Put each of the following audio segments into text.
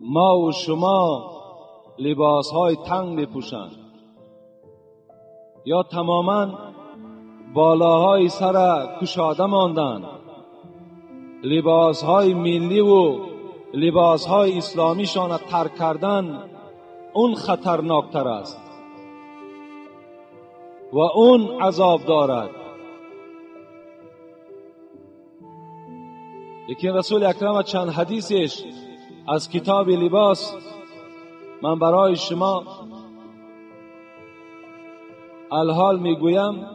ما و شما لباسهای تنگ میپوشند یا تماما بالاهای سر کشاده ماندند. لباسهای ملی و لباسهای اسلامیشان ترک کردن اون خطرناکتر است و اون عذاب دارد. لیکن رسول اکرم چند حدیثش از کتاب لباس من برای شما الحال میگویم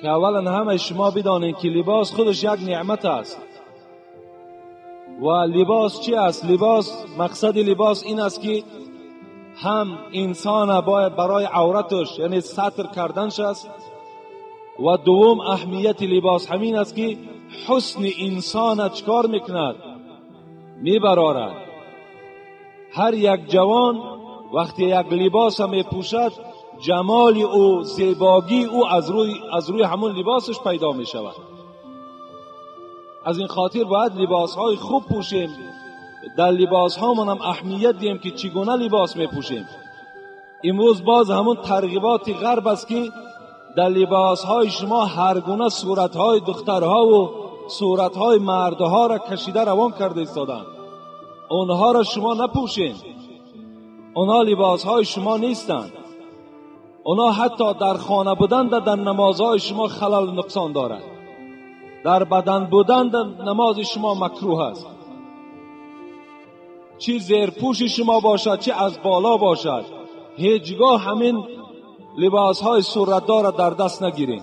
که اولا همه شما بدانید که لباس خودش یک نعمت است. و لباس چی است؟ لباس، مقصد لباس این است که هم انسان باید برای عورتش یعنی ستر کردنش است، و دوم اهمیت لباس همین است که حسن انسان چکار میکند؟ میبرارد. هر یک جوان وقتی یک لباس میپوشد جمال او، زیباگی او از روی همون لباسش پیدا می شود. از این خاطر باید لباس های خوب پوشیم، در لباس ها من هم اهمیت دیم که چگونه لباس می پوشیم. امروز باز همون ترغیبات غرب است که در لباس های شما هر گونه صورت های دخترها و صورت های مردها را کشیده روان کرده ایستادند. اونها را شما نپوشین، اونها لباس های شما نیستند. اونا حتی در خانه بودن در نمازهای شما خلل نقصان دارد، در بدن بودن در نماز شما مکروه است. چی زیرپوش شما باشد چی از بالا باشد، هیچگاه همین لباسهای صورتدار را در دست نگیرین.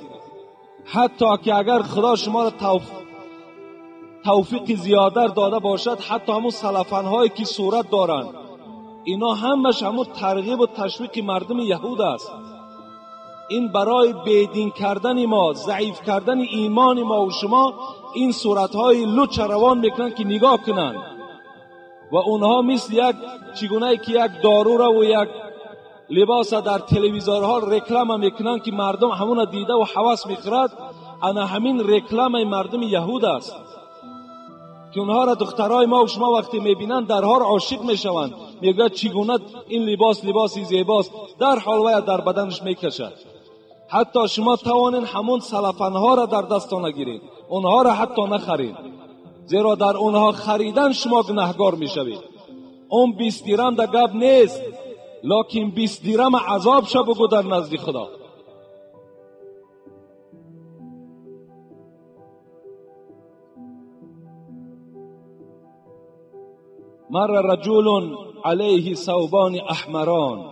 حتی که اگر خدا شما را توفیق زیاده داده باشد، حتی همون سلفنهایی که صورت دارند، اینا همش همون ترغیب و تشویق مردم یهود است. این برای بیدین کردن ما، ضعیف کردن ایمان ما و شما، این صورتهای لوچ روان میکنن که نگاه کنن و اونها مثل یک چگونه که یک دارو را و یک لباس در تلویزیونها رکلام میکنن که مردم همون دیده و حواس میخورد. انا همین رکلام مردم یهود است که اونها را دخترای ما و شما وقتی میبینن در حال عاشق میشوند، میگه چگونه این لباس لباسی زیباست، در حال وای در بدنش میکشد. حتی شما توانین همون سلفنها را در دستان نگیرید، اونها را حتی نخرید، زیرا در اونها خریدن شما گناهگار میشوید. اون 20 درهم در گپ نیست، لکن 20 درهم عذاب شو بگو در نزد خدا. مر رجل عليه ثوبان احمران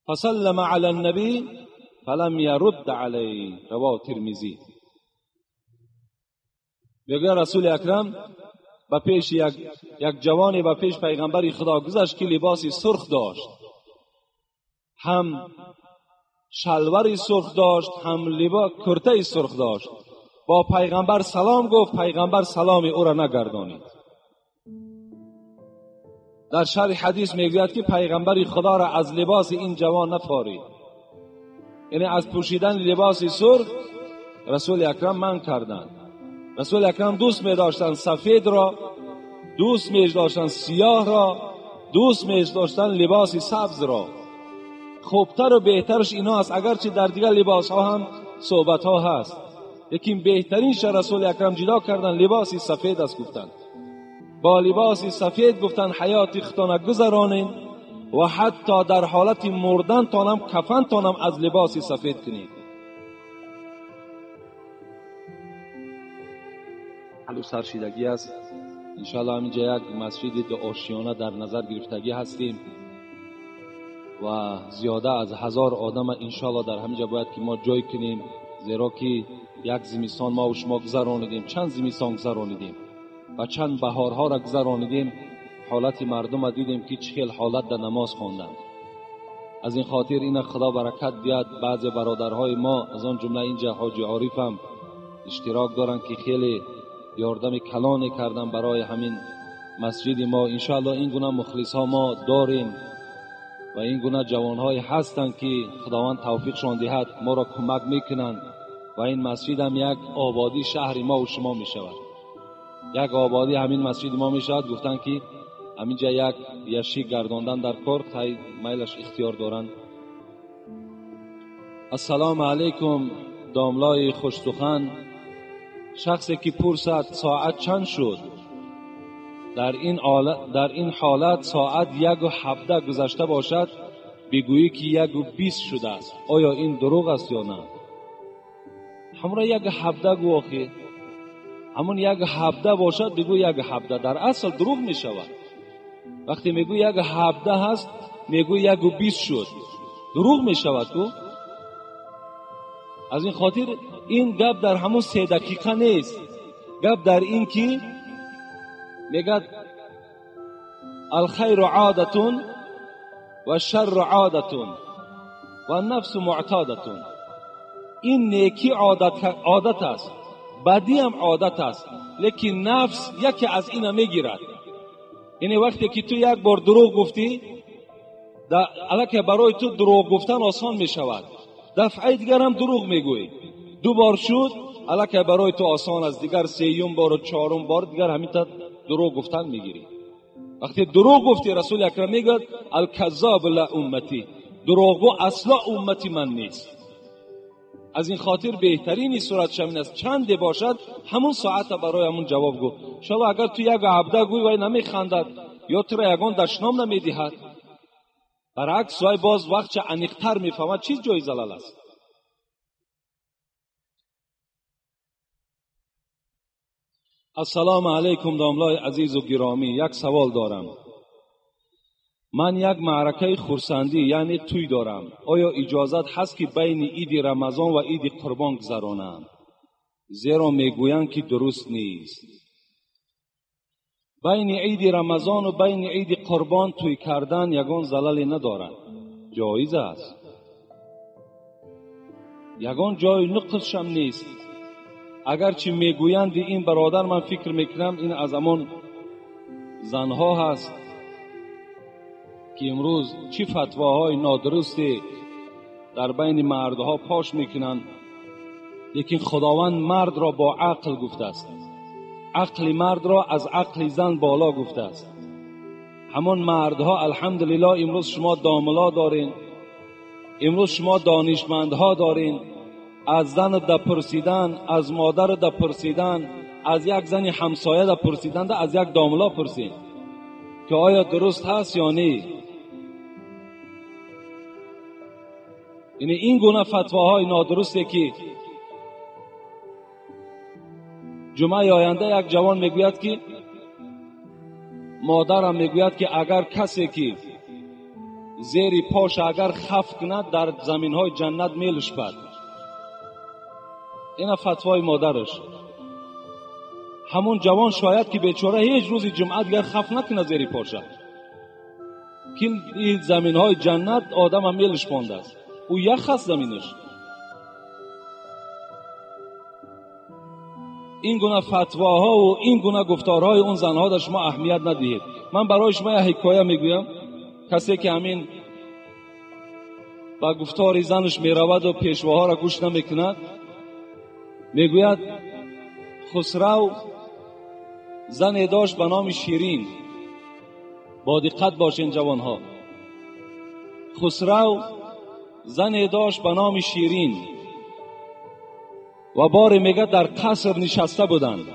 فسلم على النبي فلم يرد عليه. رواه ترمذی. میگه رسول اکرم به پیش یک جوانی به پیش پیغمبر خدا گذشت که لباسی سرخ داشت، هم شلواری سرخ داشت، هم لباس کرته سرخ داشت. با پیغمبر سلام گفت، پیغمبر سلام او را نگردانید. در شرح حدیث میگوید که پیغمبر خدا را از لباس این جوان نفارید، یعنی از پوشیدن لباس سرخ رسول اکرم منع کردند. رسول اکرم دوست می داشتند سفید را، دوست می داشتند سیاه را، دوست می داشتند لباس سبز را. خوبتر و بهترش اینا است، اگرچه در دیگر لباس ها هم صحبت ها هست، لیکن بهترینش رسول اکرم جدا کردن لباس سفید است. گفتند با لباس سفید گفتن حیات خودتان گذرانین و حتی در حالت مردن تانم کفن تانم از لباس سفید کنید. حلو سرشیدگی است. انشاءالله همینجا یک مسجد دو آشیانه در نظر گرفتگی هستیم و زیاده از 1000 آدم انشاءالله در همینجا باید که ما جای کنیم، زیرا که یک زمستان ما و شما گذرانیدیم، چند زمستان گذرانیدیم و چند بهارها را گذرانیدیم، حالت مردم را دیدیم که چه حالت در نماز خواندند. از این خاطر این خدا برکت بیاد. بعض برادرهای ما از آن جمله اینجا حاجی عارف هم اشتراک دارند که خیلی یاردم کلانی کردن برای همین مسجد ما. انشاءالله این گونه مخلص ها ما داریم و این گونه جوانهای هستند که خداوند توفیقشان دهد، ما را کمک میکنند و این مسجد هم یک آبادی شهر ما و شما میشود. یک آبادی همین مسجد ما میشود. گفتند که همینجا یک یشی گرداندن در کار خیلی میلش اختیار دارند. السلام علیکم داملای خوشسخن. شخصی که پرسد ساعت چند شد، در این حالت ساعت 1:17 گذشته باشد، بگویی که 1:20 شده است، آیا این دروغ است یا نه؟ همراه 1:17 گو آخه، همون 1:17 باشد بگو 1:17، در اصل دروغ می شود. وقتی میگو 1:17 هست، میگو 1:20 شد، دروغ می شود. تو از این خاطر این گپ در همون 3 دقیقه نیست، گپ در این که میگد الخیر عادتون و شر عادتون و نفس معتادتون. این نیکی عادت است، بدی هم عادت است، لیکن نفس یکی از اینا میگیرد. یعنی وقتی که تو یک بار دروغ گفتی، الکه برای تو دروغ گفتن آسان میشود، دفعه دیگر هم دروغ میگویی، 2 بار شد الکه برای تو آسان است، دیگر 3 بار و 4 بار دیگر همین تا دروغ گفتن میگیری. وقتی دروغ گفتی، رسول اکرم میگه الکذاب لا امتی، دروغگو اصلا امتی من نیست. از این خاطر بهترین صورت شمین است چند باشد همون ساعت برای همون جواب گو. شما اگر تو 1:17 گوی وای نمیخندد یا تو را یگان دشنام نمیدهد، برعکس وای باز وقت چه عمیق‌تر میفهمد چیز جای زلال است. السلام علیکم داملای عزیز و گرامی، یک سوال دارم. من یک معرکه خرسندی یعنی توی دارم، آیا اجازت هست که بین عید رمضان و عید قربان گذرانم؟ زیرا میگویند که درست نیست. بین عید رمضان و بین عید قربان توی کردن یگان زللی ندارد، جایز است، یگان جای نقصش هم نیست. اگرچه میگویند این برادر، من فکر میکنم این از همان زنها هست که امروز چی فتواهای نادرستی در بین مردها پاش میکنند، لیکن خداوند مرد را با عقل گفته است، عقل مرد را از عقل زن بالا گفته است. همان مردها الحمدلله امروز شما داملا دارین، امروز شما دانشمندها دارین، از زن دا پرسیدن، از مادر دا پرسیدن، از یک زن همسایه دا پرسیدن، از یک داملا پرسید که آیا درست هست یا نه. یعنی این گونه فتواهای نادرسته که جمعه آینده یک جوان میگوید که مادرم میگوید که اگر کسی که زیر پاش اگر خف کند در زمینهای جنت میلشپد. اینا فتوای مادرش. همون جوان شاید که بیچاره هیچ روز جمعه دیگر خف نکنه زیر پاشه، که این زمینهای جنت آدم هم میلشپانده است، او یخ است زمینش. این گونه فتواها و این گونه گفتارهای اون زنها در شما اهمیت ندهید. من برای شما یک حکایه میگویم. کسی که همین با گفتار زنش میرود و پیشواها را گوش نمیکند، میگوید خسرو زن داشت به نام شیرین. با دقت باشین جوانها. خسرو زن داشت به نام شیرین و باری میگه در قصر نشسته بودند.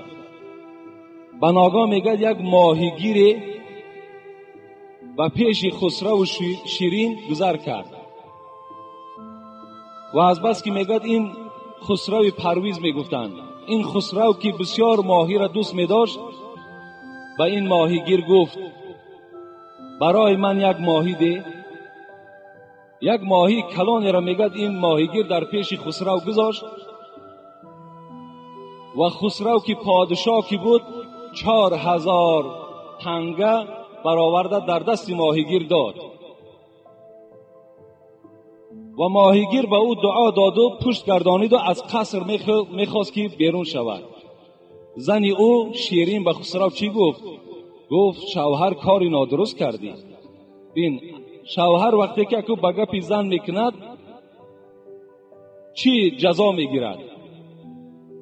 بناگاه میگه یک ماهیگیری به پیش خسرو و شیرین گذر کرد و از بس که میگه این خسرو پرویز میگفتند، این خسرو که بسیار ماهی را دوست میداشت، به این ماهیگیر گفت برای من یک ماهی ده. یک ماهی کلانی را میگه این ماهیگیر در پیش خسرو گذاشت و خسرو که پادشاه که بود 4000 تنگه برآورده در دست ماهیگیر داد و ماهیگیر به او دعا داد و پشت گردانید و از قصر میخواست که بیرون شود. زن او شیرین به خسرو چی گفت؟ گفت شوهر کاری نادرست کردی. بین شوهر وقتی که اکو به گپی زن میکند چی جزا میگیرد؟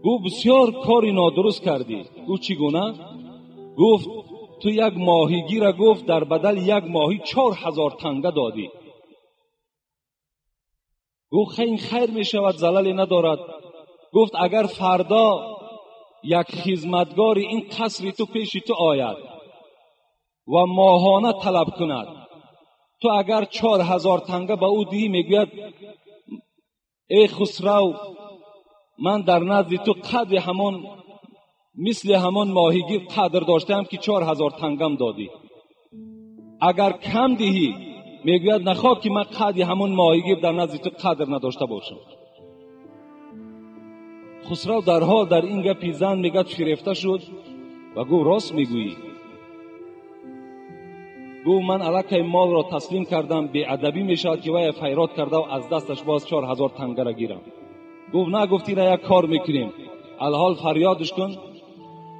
گفت بسیار کاری نادرست کردی. گفت چگونه؟ گفت تو یک ماهیگیر، گفت در بدل یک ماهی 4000 تنگه دادی. گفت این خیر می شود، زللی ندارد. گفت اگر فردا یک خدمتگار این قصر تو پیش تو آید و ماهانه طلب کند، تو اگر 4000 تنگه به او دهی، میگوید ای خسرو، من در نزد تو قدر همان مثل همان ماهیگیر قدر داشتم که 4000 تنگم دادی. اگر کم دهی، میگوید نخواه که من قدر همان ماهیگیر در نزد تو قدر نداشته باشم. خسرو در حال در این گپی زن میگد فریفته شد و گفت راست میگویی. گفت من الکی مال را تسلیم کردم، بی ادبی میشود که وی فیراد کرده و از دستش باز 4000 تنگه را گیرم. گفت نه، گفتی را یک کار میکنیم، الحال فریادش کن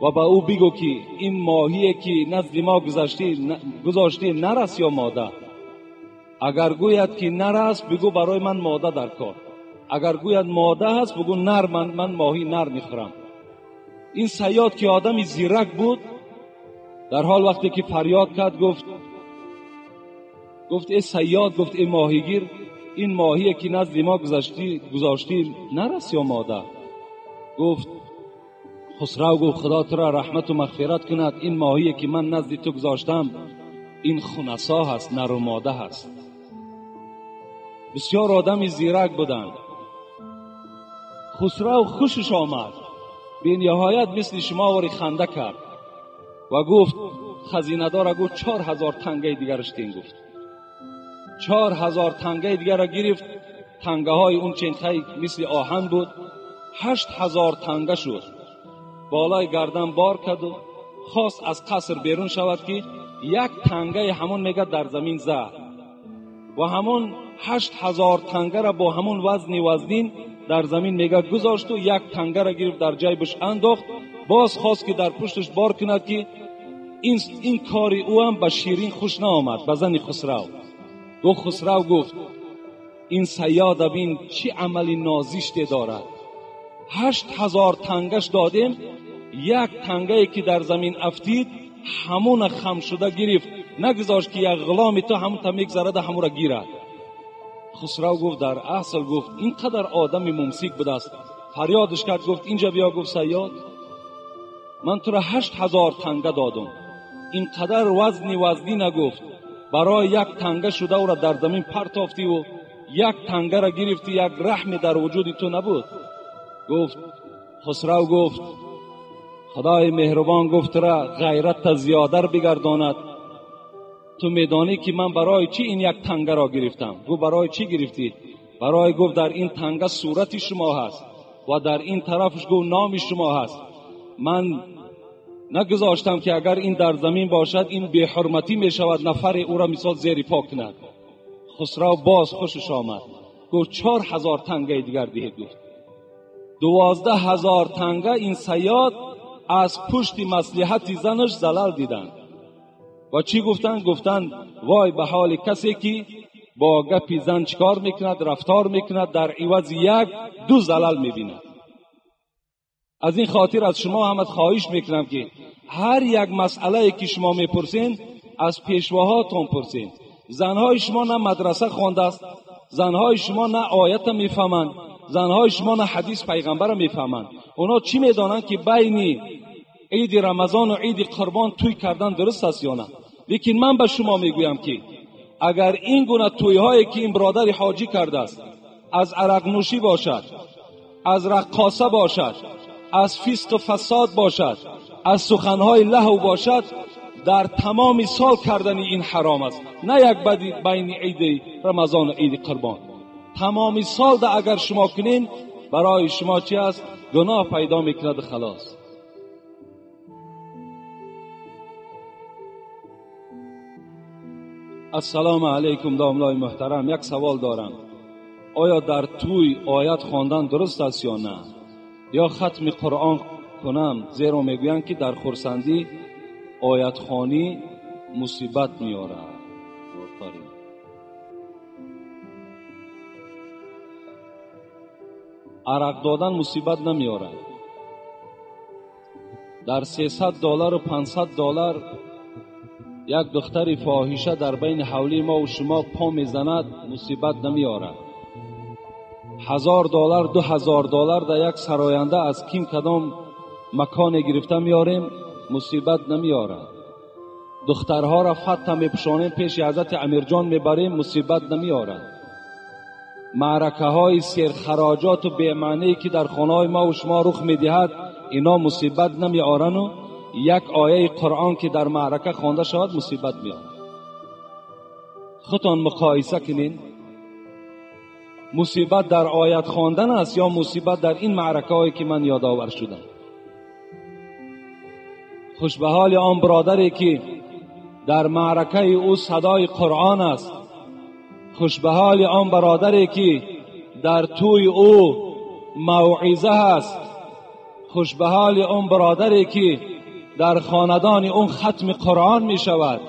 و به او بگو که این ماهیه که نزد ما گذاشتی نرس یا ماده. اگر گوید که نرس، بگو برای من ماده در کار. اگر گوید ماده هست، بگو نر، من ماهی نر میخورم. این صیاد که آدمی زیرک بود، در حال وقتی که فریاد کرد گفت ای صیاد، گفت ای ماهیگیر، این ماهیه که نزد ما گذاشتی نرس یا ماده؟ گفت خسرو، گفت خدا تو را رحمت و مغفرت کند، این ماهیه که من نزد تو گذاشتم این خنثی هست، نر و ماده هست. بسیار آدمی زیرک بودند. خسرو خوشش آمد، به نهایت مثل شما واری خنده کرد و گفت خزینه دار گفت 4000 تنگه دیگرش تین. گفت 4000 تنگه دیگر را گرفت. تنگه های اون چنخه مثل آهن بود، 8000 تنگه شد. بالای گردن بار کرد و خواست از قصر بیرون شود که یک تنگه همون میگه در زمین زد و همون 8000 تنگه را با همون وزنی وزنین در زمین میگه گذاشت و یک تنگه را گرفت در جیبش انداخت. باز خواست که در پشتش بار کند که این کاری او هم به شیرین خوش نآمد، به زن خسرو. گفت خسرو، گفت این صیاد بین چه عملی نازشتی دارد. 8000 تنگش دادیم، یک تنگه که در زمین افتید همون خم شده گرفت، نگذاشت که یک غلام تو همون تا میگذرد همون را گیرد. خسرو گفت در اصل، گفت اینقدر آدم ممسک بوده است. فریادش کرد، گفت اینجا بیا. گفت صیاد، من تو را 8000 تنگه دادم، اینقدر وزنی نگفت، برای یک تنگه شده او را در زمین پرتافتی و یک تنگه را گرفتی، یک رحم در وجود تو نبود. گفت خسرو، گفت خدای مهربان گفت را غیرت زیاده بگرداند، تو میدانی که من برای چی این یک تنگه را گرفتم؟ گفت برای چی گرفتی؟ برای گفت در این تنگه صورت شما هست و در این طرفش گفت نام شما هست. من نگذاشتم که اگر این در زمین باشد این بی حرمتی می شود، نفر او را مثال زیر پا کند. خسرو باز خوشش آمد، گفت 4000 تنگه دیگر دهید. گفت 12000 تنگه این صیاد از پشت مصلحت زنش زلل دیدند و چی گفتند؟ گفتند وای به حال کسی که با گپی زن چکار میکند، رفتار میکند، در عوض 1-2 زلل میبیند. از این خاطر از شما هم خواهش میکنم که هر یک مسئله که شما میپرسین از پیشواهاتون پرسین. زنهای شما نه مدرسه خوانده است، زنهای شما نه آیت میفهمند، زنهای شما نه حدیث پیغمبر میفهمند. اونا چی میدانند که بین عید رمضان و عید قربان توی کردن درست است یا نه؟ لیکن من به شما میگویم که اگر این گونه توی هایی که این برادر حاجی کرده است از عرق نوشی باشد، از رقاصه باشد، از فسق و فساد باشد، از سخنهای لهو باشد، در تمام سال کردن این حرام است. نه یک بین عید رمضان و عید قربان، تمام سال ده اگر شما کنین برای شما چی است؟ گناه پیدا میکند خلاص. السلام علیکم داملای محترم، یک سوال دارم. آیا در توی آیت خواندن درست است یا نه؟ یا ختم قرآن کنم؟ زیرا میگویند که در خرسندی آیت خوانی مصیبت میارد. آفرین. Арақ додан мусибат намеорад. Дар $300 ва $500 як духтари фоҳиша дар байни ҳавлии мо ва шумо по мезанад, мусибат намеорад. $1000, $2000 дар як сароянда аз ким кадом маконе гирифта меорем, мусибат намеорад. Духтарҳоро фатта мепӯшонем, пеши ҳазрати Амирҷон мебарем, мусибат намеорад. Маъракаҳои серхароҷоту бемаъние ки дар хонаҳои мо ва шумо рух медиҳад, ино мусибат намеорану як ояи Қуръон ки дар маърака хонда шавад, мусибат меорад. Худтон муқоиса кунед, мусибат дар оят хондан аст ё мусибат дар ин маъракаҳое ки ман ёдовар шудам? Хуш ба ҳоли он бародаре ки дар маъракаи ӯ садои Қуръон аст. Хуш ба ҳоли он бародаре ки дар тӯи ӯ мавъиза ҳаст. Хуш ба ҳоли он бародаре ки дар хонадони он хатми Қуръон мешавад.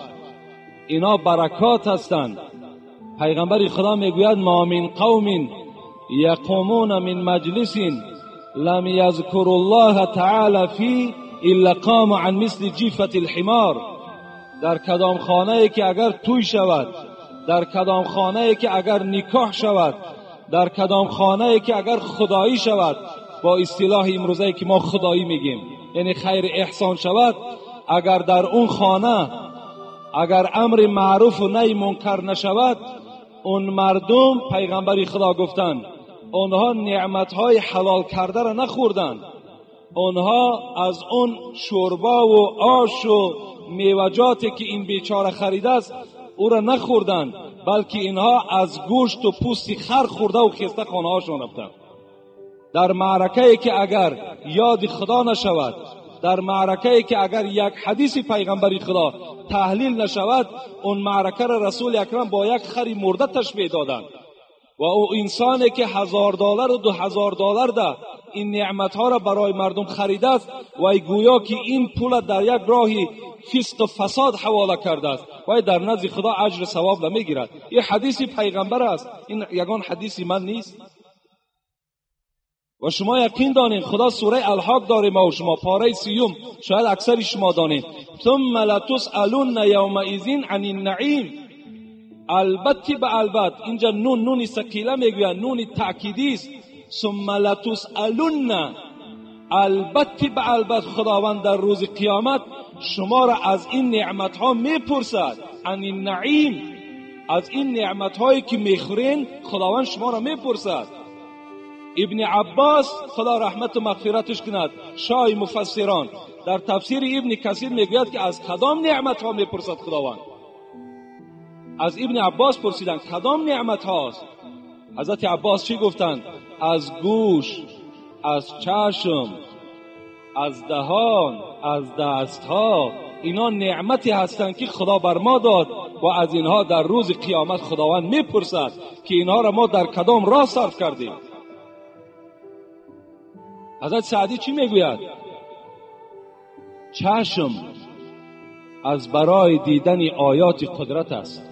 Ино баракот ҳастанд. Пайғамбари Худо мегӯяд: ма мин қавмин яқумуна мин маҷлисин лам язкуру ллоҳа таъала фи илла қому ан мисли ҷифати лҳимор. Дар кадом хонае ки агар тӯй шавад, дар кадом хонае ки агар никоҳ шавад, дар кадом хонае ки агар худоӣ шавад, бо истилоҳи имрӯзае ки мо худоӣ мегӯем, яъне хайри эҳсон шавад, агар дар он хона агар амри маъруфу наҳи мункар нашавад, он мардум, пайғамбари Худо гуфтанд, онҳо неъматҳои ҳалол кардаро нахӯрданд, онҳо аз он шӯрбову ошу меваҷоте ки ин бечора харидааст ӯро нахӯрданд, балки инҳо аз гӯшту пӯсти хар хӯрдаву хеста хонаҳошон рафтанд. Дар маъракае ки агар ёди Худо нашавад, дар маъракае ки агар як ҳадиси пайғамбари Худо таҳлил нашавад, он маъракаро Расули Акрам бо як хари мурда ташбеҳ доданд. Ва ӯ инсоне ки $1000 ва $2000 да ин неъматҳоро барои мардум харидааст, вай гӯё ки ин пула дар як роҳи фисқу фасод ҳавола кардааст, вай дар назди Худо аҷру савоб намегирад. Ин ҳадиси пайғамбар аст, ин ягон ҳадиси ман нест. Ва шумо яқин донед, Худо сураи Алҳоқ дорем мо шумо, пораи 30, шояд аксари шумо донед. ثم لتسألن یومئذ عن النعیم. البته به البت اینجا نون، نونی ثقیله میگویند، نونی تأکیدی است. ثم لتسألن، البته به البت خداوند در روز قیامت شما را از این نعمتها میپرسد. عن النعیم، از این نعمتهایی که میخورین خداوند شما را میپرسد. ابن عباس خدا رحمت و مغفرتش کند، شاه مفسران، در تفسیر ابن کثیر میگوید که از کدام نعمت ها میپرسد خداوند؟ از ابن عباس پرسیدند کدام نعمت هاست؟ حضرت عباس چی گفتند؟ از گوش، از چشم، از دهان، از دستها، اینا نعمتی هستند که خدا بر ما داد و از اینها در روز قیامت خداوند میپرسد که اینها را ما در کدام راه صرف کردیم. حضرت سعدی چی میگوید؟ چشم از برای دیدن آیات قدرت است.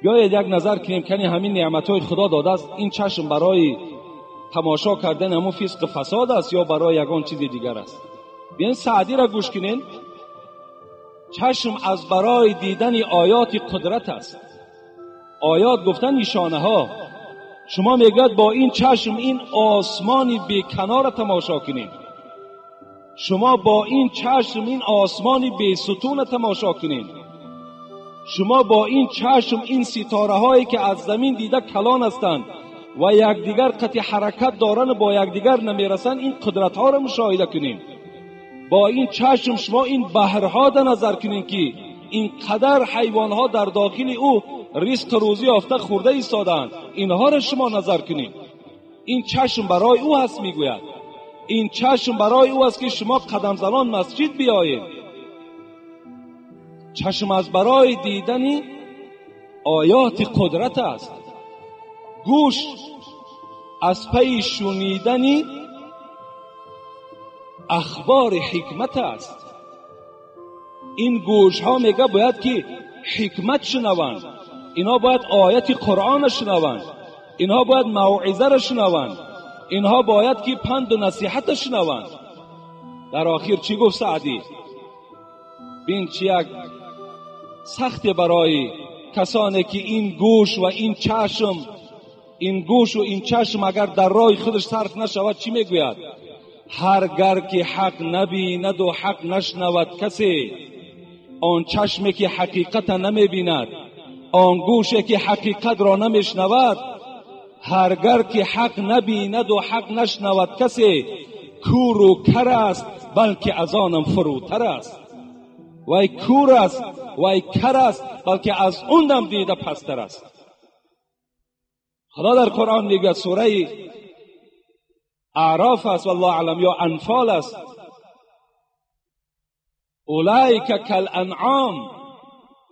بیایید یک نظر کنیم که همین نعمت‌های خدا داده است، این چشم برای تماشا کردن همون فسق فساد است یا برای یگان چیز دیگر است؟ بیاین سعدی را گوش کنین. چشم از برای دیدن آیات قدرت است. آیات گفتن نشانه ها. شما میگوید با این چشم این آسمانی بیکنار را تماشا کنین، شما با این چشم این آسمانی بی ستون را تماشا کنین، شما با این چشم این ستاره هایی که از زمین دیده کلان هستند و یکدیگر قطع حرکت دارن و با یکدیگر نمیرسند، این قدرت ها را مشاهده کنین. با این چشم شما این بحرها در نظر کنین که این قدر حیوان ها در داخل او رزق روزی یافته خورده ایستادند، اینها را شما نظر کنین. این چشم برای او هست، میگوید این چشم برای او است که شما قدم زنان مسجد بیایید. چشم از برای دیدن آیات قدرت است. گوش از پی شنیدن اخبار حکمت است. این گوش ها میگه باید که حکمت شنوند، اینا باید آیت قرآن شنوند. اینها باید موعظه را شنوند، اینها باید که پند و نصیحت را شنوند. در آخر چی گفت سعدی؟ بین چی یک سخت برای کسانی که این گوش و این چشم، این گوش و این چشم اگر در راه خودش صرف نشود چی میگوید؟ هرگر که حق نبیند و حق نشنود کسی، آن چشمی که حقیقت نمیبیند، آن گوشی که حقیقت را نمیشنود، هرگر که حق نبیند و حق نشنود کسی، کور و کر است بلکه از آنم فروتر است. وای کور است، وای کر است، بلکه از اونم دیده پستر است. خدا در قرآن میگه، سوره اعراف است والله اعلم یا انفال است، اولئک کالانعام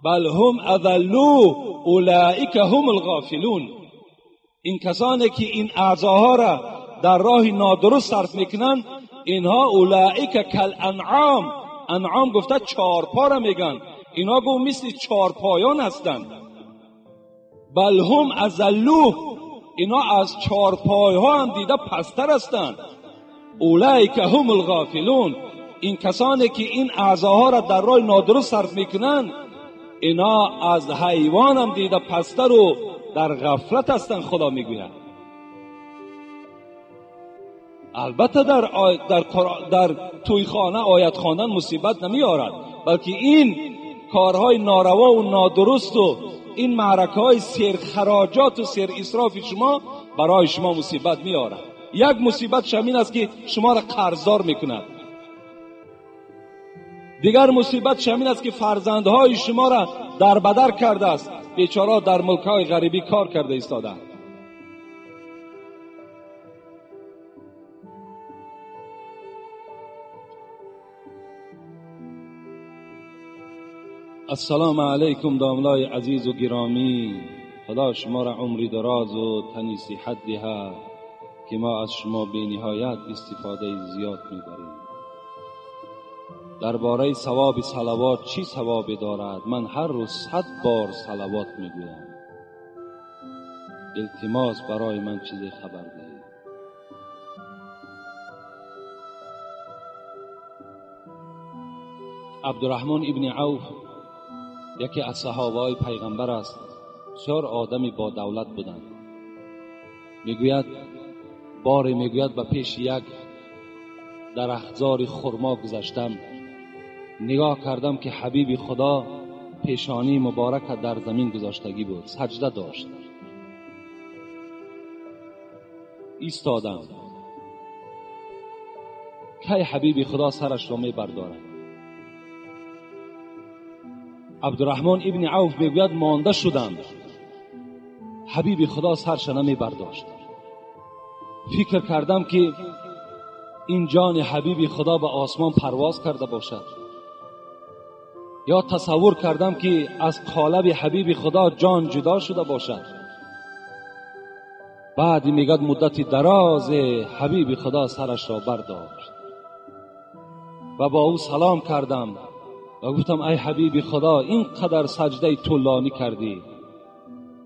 بل هم اضلوا اولئک هم الغافلون. این کسانی که این اعضاها را در راه نادرست صرف میکنن، اینها اولئک کالانعام، انعام گفته چارپا را میگن، اینا گفت مثل چارپایان هستند. بل هم اضلوا، اینا از چارپایها هم دیده پستر هستند. اولئک هم الغافلون، این کسانی که این اعضاها را در راه نادرست صرف میکنن، اینا از حیوان هم دیده پستر و در غفلت هستند. خدا میگوید البته در توی خانه آیت خواندن مصیبت نمیارد، بلکه این کارهای ناروا و نادرست و این معرکه های سیر خراجات و سیر اسراف شما برای شما مصیبت میارد. یک مصیبت شمین است که شما را قرضدار میکند. دیگر مصیبت شمین است که فرزندهای شما را در بدر کرده است، بیچاره در ملک‌های غریبی کار کرده ایستادند. السلام علیکم داملای عزیز و گرامی، خدا شما را عمری دراز و تنی صحت دهد که ما از شما بی نهایت استفاده زیاد میبریم. درباره ثواب صلوات چی ثوابی دارد؟ من هر روز 100 بار صلوات میگویم. التماس برای من چیزی خبر دهید. عبدالرحمن ابن عوف یکی از صحابه پیغمبر است، بسیار آدمی با دولت بودند. میگوید باری میگوید به پیش یک درختزار خرما گذشتم، نگاه کردم که حبیب خدا پیشانی مبارک در زمین گذاشتگی بود، سجده داشت. ایستادم که حبیب خدا سرش را می بردارد. عبدالرحمن ابن عوف میگوید مانده شدم، حبیب خدا سرش نمی برداشت. فکر کردم که این جان حبیب خدا به آسمان پرواز کرده باشد، یا تصور کردم که از قالب حبیب خدا جان جدا شده باشد. بعد میگد مدتی دراز حبیب خدا سرش را برداشت و با او سلام کردم و گفتم ای حبیب خدا، اینقدر سجده طولانی کردی.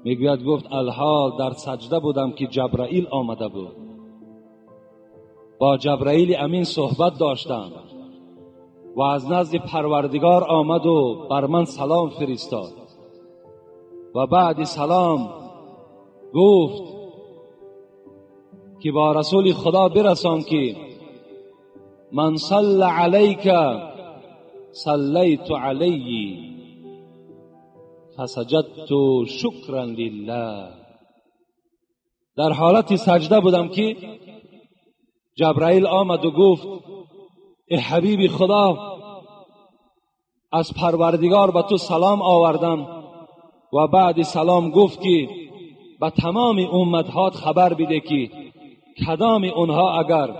میگوید گفت الحال در سجده بودم که جبرائیل آمده بود، با جبرائیل امین صحبت داشتم و از نزد پروردگار آمد و بر من سلام فرستاد و بعد سلام گفت که با رسول خدا برسان که من صل علیک صلیت علیه فسجدت شکرا لله. در حالت سجده بودم که جبرائیل آمد و گفت ای حبیب خدا، از پروردگار به تو سلام آوردم. و بعد سلام گفت که به تمام امتهات خبر بده که کدام اونها اگر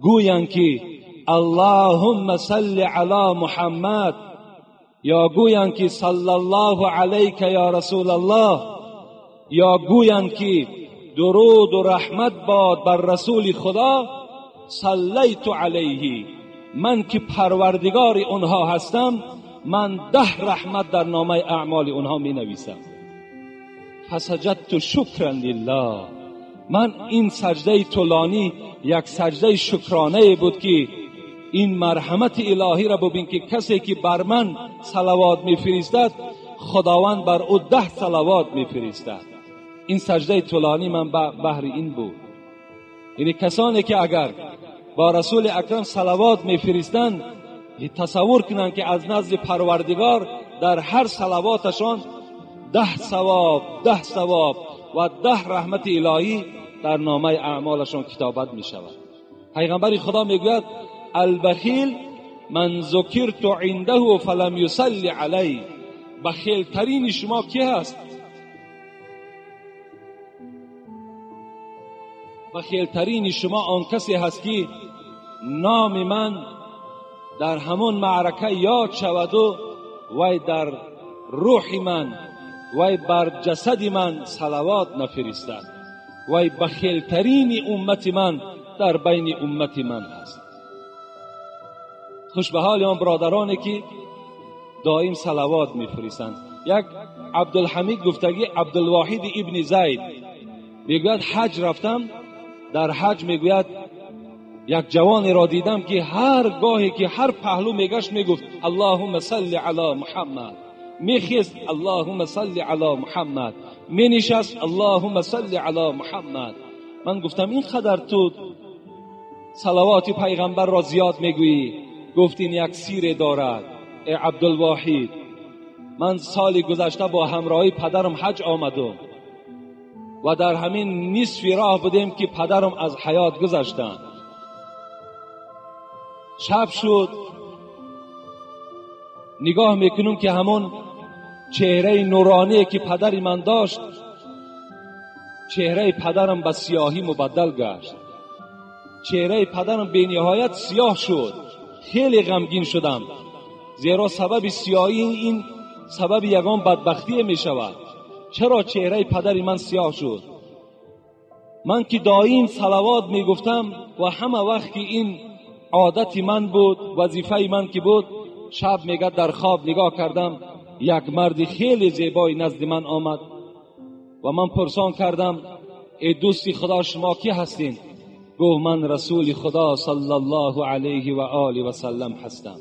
گویند که اللهم صل علی محمد یا گویند که صلی الله علیک یا رسول الله، یا گویند که درود و رحمت باد بر رسول خدا، صلیت علیه، من که پروردگار اونها هستم، من 10 رحمت در نامه اعمال اونها می نویسم. فسجدت شکرا لله. من این سجده طولانی یک سجده شکرانه بود که این مرحمت الهی را ببین که کسی که بر من صلوات میفرستد خداوند بر او 10 صلوات میفرستد. این سجده طولانی من بهر این بود. یعنی کسانی که اگر با رسول اکرم صلوات میفرستند تصور کنند که از نزد پروردگار در هر صلواتشان 10 ثواب، 10 ثواب و 10 رحمت الهی در نامه اعمالشان کتابت می شود. پیغمبر خدا میگوید البخیل من ذکرت عنده فلم یصلی علی. بخیل ترین شما کی هست؟ بخیل ترین شما آن کسی هست که نام من در همون معرکه یاد شود و وی در روح من، وی بر جسد من صلوات نفرستد. وی بخیل ترین امت من در بین امت من هست. خوش به حال آن برادرانی که دائم صلوات میفرستند. یک عبدالحمید گفتگی عبدالواحد ابن زید میگوید حج رفتم، در حج میگوید یک جوانی را دیدم که هر گاهی که هر پهلو میگشت میگفت اللهم صل علی محمد، میخیست اللهم صل علی محمد، مینشست اللهم صل علی محمد. من گفتم این قدر تو صلوات پیغمبر را زیاد میگویی؟ گفت این یک سیره دارد ای عبدالواحد. من سال گذشته با همراهی پدرم حج آمدم و در همین نصف راه بودیم که پدرم از حیات گذشتند. شب شد، نگاه میکنم که همون چهره نورانی که پدر من داشت، چهره پدرم به سیاهی مبدل گشت. چهره پدرم به نهایت سیاه شد. خیلی غمگین شدم، زیرا سبب سیاهی این سبب یگان بدبختی می شود. چرا چهره پدر من سیاه شد؟ من که دائم صلوات می گفتم و همه وقت که این عادت من بود، وظیفه من که بود، شب میگه در خواب نگاه کردم یک مرد خیلی زیبای نزد من آمد و من پرسان کردم ای دوستی خدا شما کی هستین؟ گفت من رسول خدا صلی الله علیه و آله و سلم هستم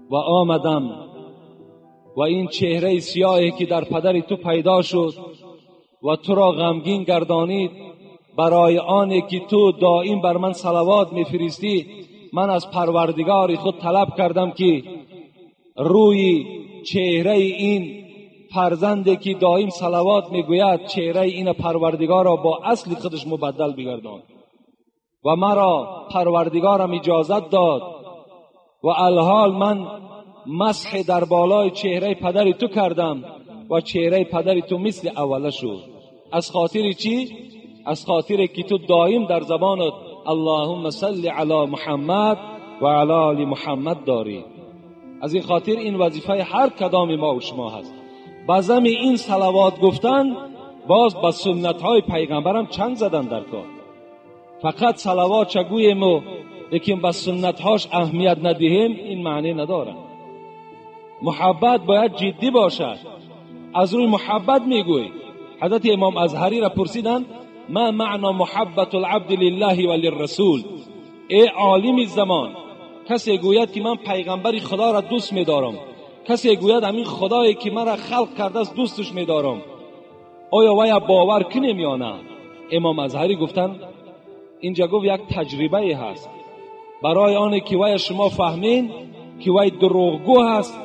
و آمدم و این چهره سیاهی که در پدر تو پیدا شد و تو را غمگین گردانید، برای آنی که تو دائم بر من صلوات میفرستی، من از پروردگار خود طلب کردم که روی چهره این فرزندی که دائم صلوات میگوید، چهره این پروردگار را با اصل خودش مبدل بگردان. و مرا پروردگارم اجازت داد و الحال من مسح در بالای چهره پدر تو کردم و چهره پدر تو مثل اوله شد. از خاطر چی؟ از خاطر که تو دائم در زبانت اللهم صل علی محمد و علی آل محمد داری. از این خاطر این وظیفه هر کدام ما و شما هست. بزم این صلوات گفتن باز با سنت های پیغمبرم چنگ زدن در کار. فقط صلوات چگویم و لیکن با سنت هاش اهمیت ندهیم، این معنی نداره. محبت باید جدی باشد. از روی محبت میگوی. حضرت امام ازهری را پرسیدن ما معنا محبت العبد لله و للرسول؟ ای عالم زمان، کسی گوید که من پیغمبر خدا را دوست میدارم، کسی گوید همین خدایی که مرا خلق کرده است دوستش میدارم، آیا وی باور کنیم یا نه؟ امام ازهری گفتن اینجا گفت یک تجربه هست برای آنه که وی شما فهمین که وی دروغگو هست،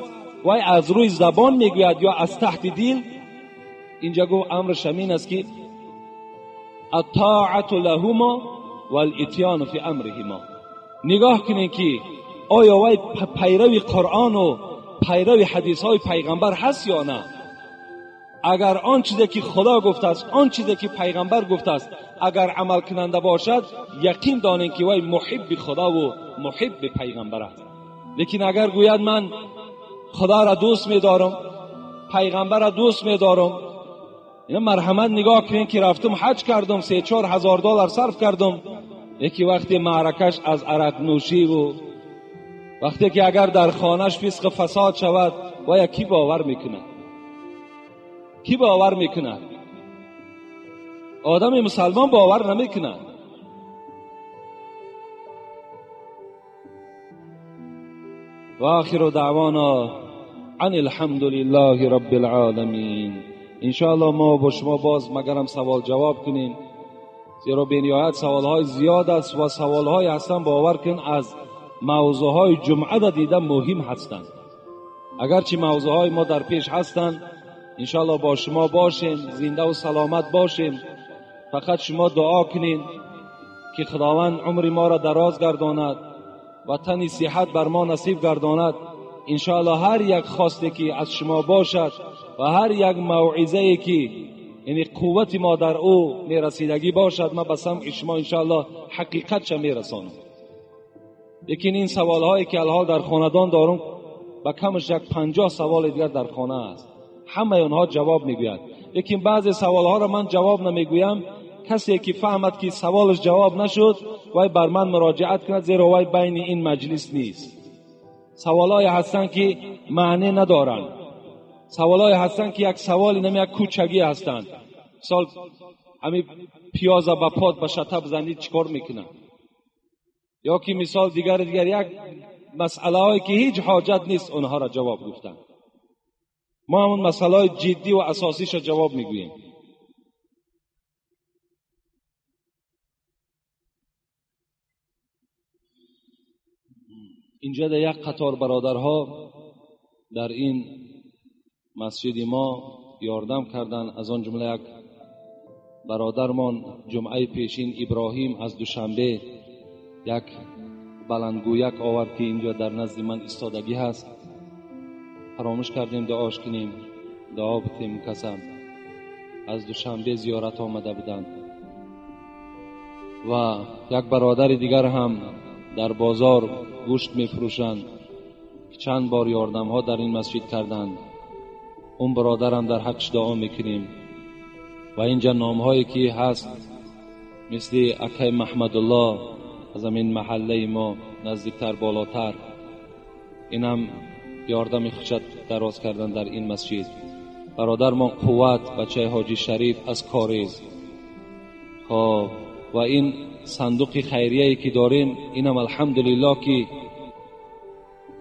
وی از روی زبان میگوید یا از تحت دل. اینجا گفت امرش همین است که الطاعت لهما والاتیان فی امرهما. نگاه کنین که آیا وی پیروی قرآن و پیروی حدیث های پیغمبر هست یا نه. اگر آن چیزی که خدا گفته است، آن چیزی که پیغمبر گفته است، اگر عمل کننده باشد، یقین دانین که وی محب خدا و محب پیغمبر است. لیکن اگر گوید من خدا را دوست می‌دارم، پیغمبر را دوست می‌دارم، اینا مرحمت نگاه کنین که رفتم حج کردم، 3-4 هزار دلار صرف کردم، یکی وقتی معرکش از عرق نوشی و وقتی که اگر در خانهش فسق فساد شود، و یکی باور میکنه. کی باور میکنه؟ آدم مسلمان باور نمیکنه. و آخر دعوانا عن الحمد لله رب العالمین. انشاءالله ما با شما باز مگرم سوال جواب کنیم، زیرا بینهایت سوالهای زیاد است و سوالهای هستن باور کن از موضوعهای جمعه را دیده مهم هستند. اگرچه موضوعهای ما در پیش هستند، انشاءالله با شما باشیم، زنده و سلامت باشیم. فقط شما دعا کنین که خداوند عمر ما را دراز گرداند و تن صحت بر ما نصیب گرداند. انشاءالله هر یک خواسته که از شما باشد و هر یک موعظه که یعنی قوت ما در او میرسیدگی باشد، ما به سمع شما انشاءالله حقیقت چه میرسانم. لیکن این سوال هایی که الحال در خاندان دارم، به کمش یک 50 سوال دیگر در خانه است، همه آنها جواب میگوید. لیکن بعضی سوال ها را من جواب نمیگویم. کسی که فهمد که سوالش جواب نشد وای بر من مراجعت کند، زیرا وای بین این مجلس نیست. سوالای هستند که معنی ندارند، سوالای هستند که یک سوالی نمی یک کوچگی هستند. مثال همین پیاز به پاد به شطب زنید چیکار میکنه، یا که مثال دیگر یک مسئله هایی که هیچ حاجت نیست اونها را جواب گفتن. ما همون مسئله های جدی و اساسیش را جواب میگوییم. اینجا در یک قطار برادرها در این مسجد ما یاردم کردن. از آن جمله یک برادرمان جمعه پیشین ابراهیم از دوشنبه یک بلندگویک آورد که اینجا در نزد من ایستادگی هست. فراموش کردیم دعاش کنیم، دعا بتیم. کسم از دوشنبه زیارت آمده بودند. و یک برادر دیگر هم در بازار گوشت میفروشند که چند بار یاردم ها در این مسجد کردند. اون برادرم در حقش دعا میکنیم. و اینجا نام هایی که هست مثل اکای محمدالله از این محله ما نزدیکتر بالاتر، اینم یاردم خوشت دراز کردن در این مسجد. برادر ما قوت بچه حاجی شریف از کاریز. خب و این صندوق خیریه که داریم، اینم الحمدلله که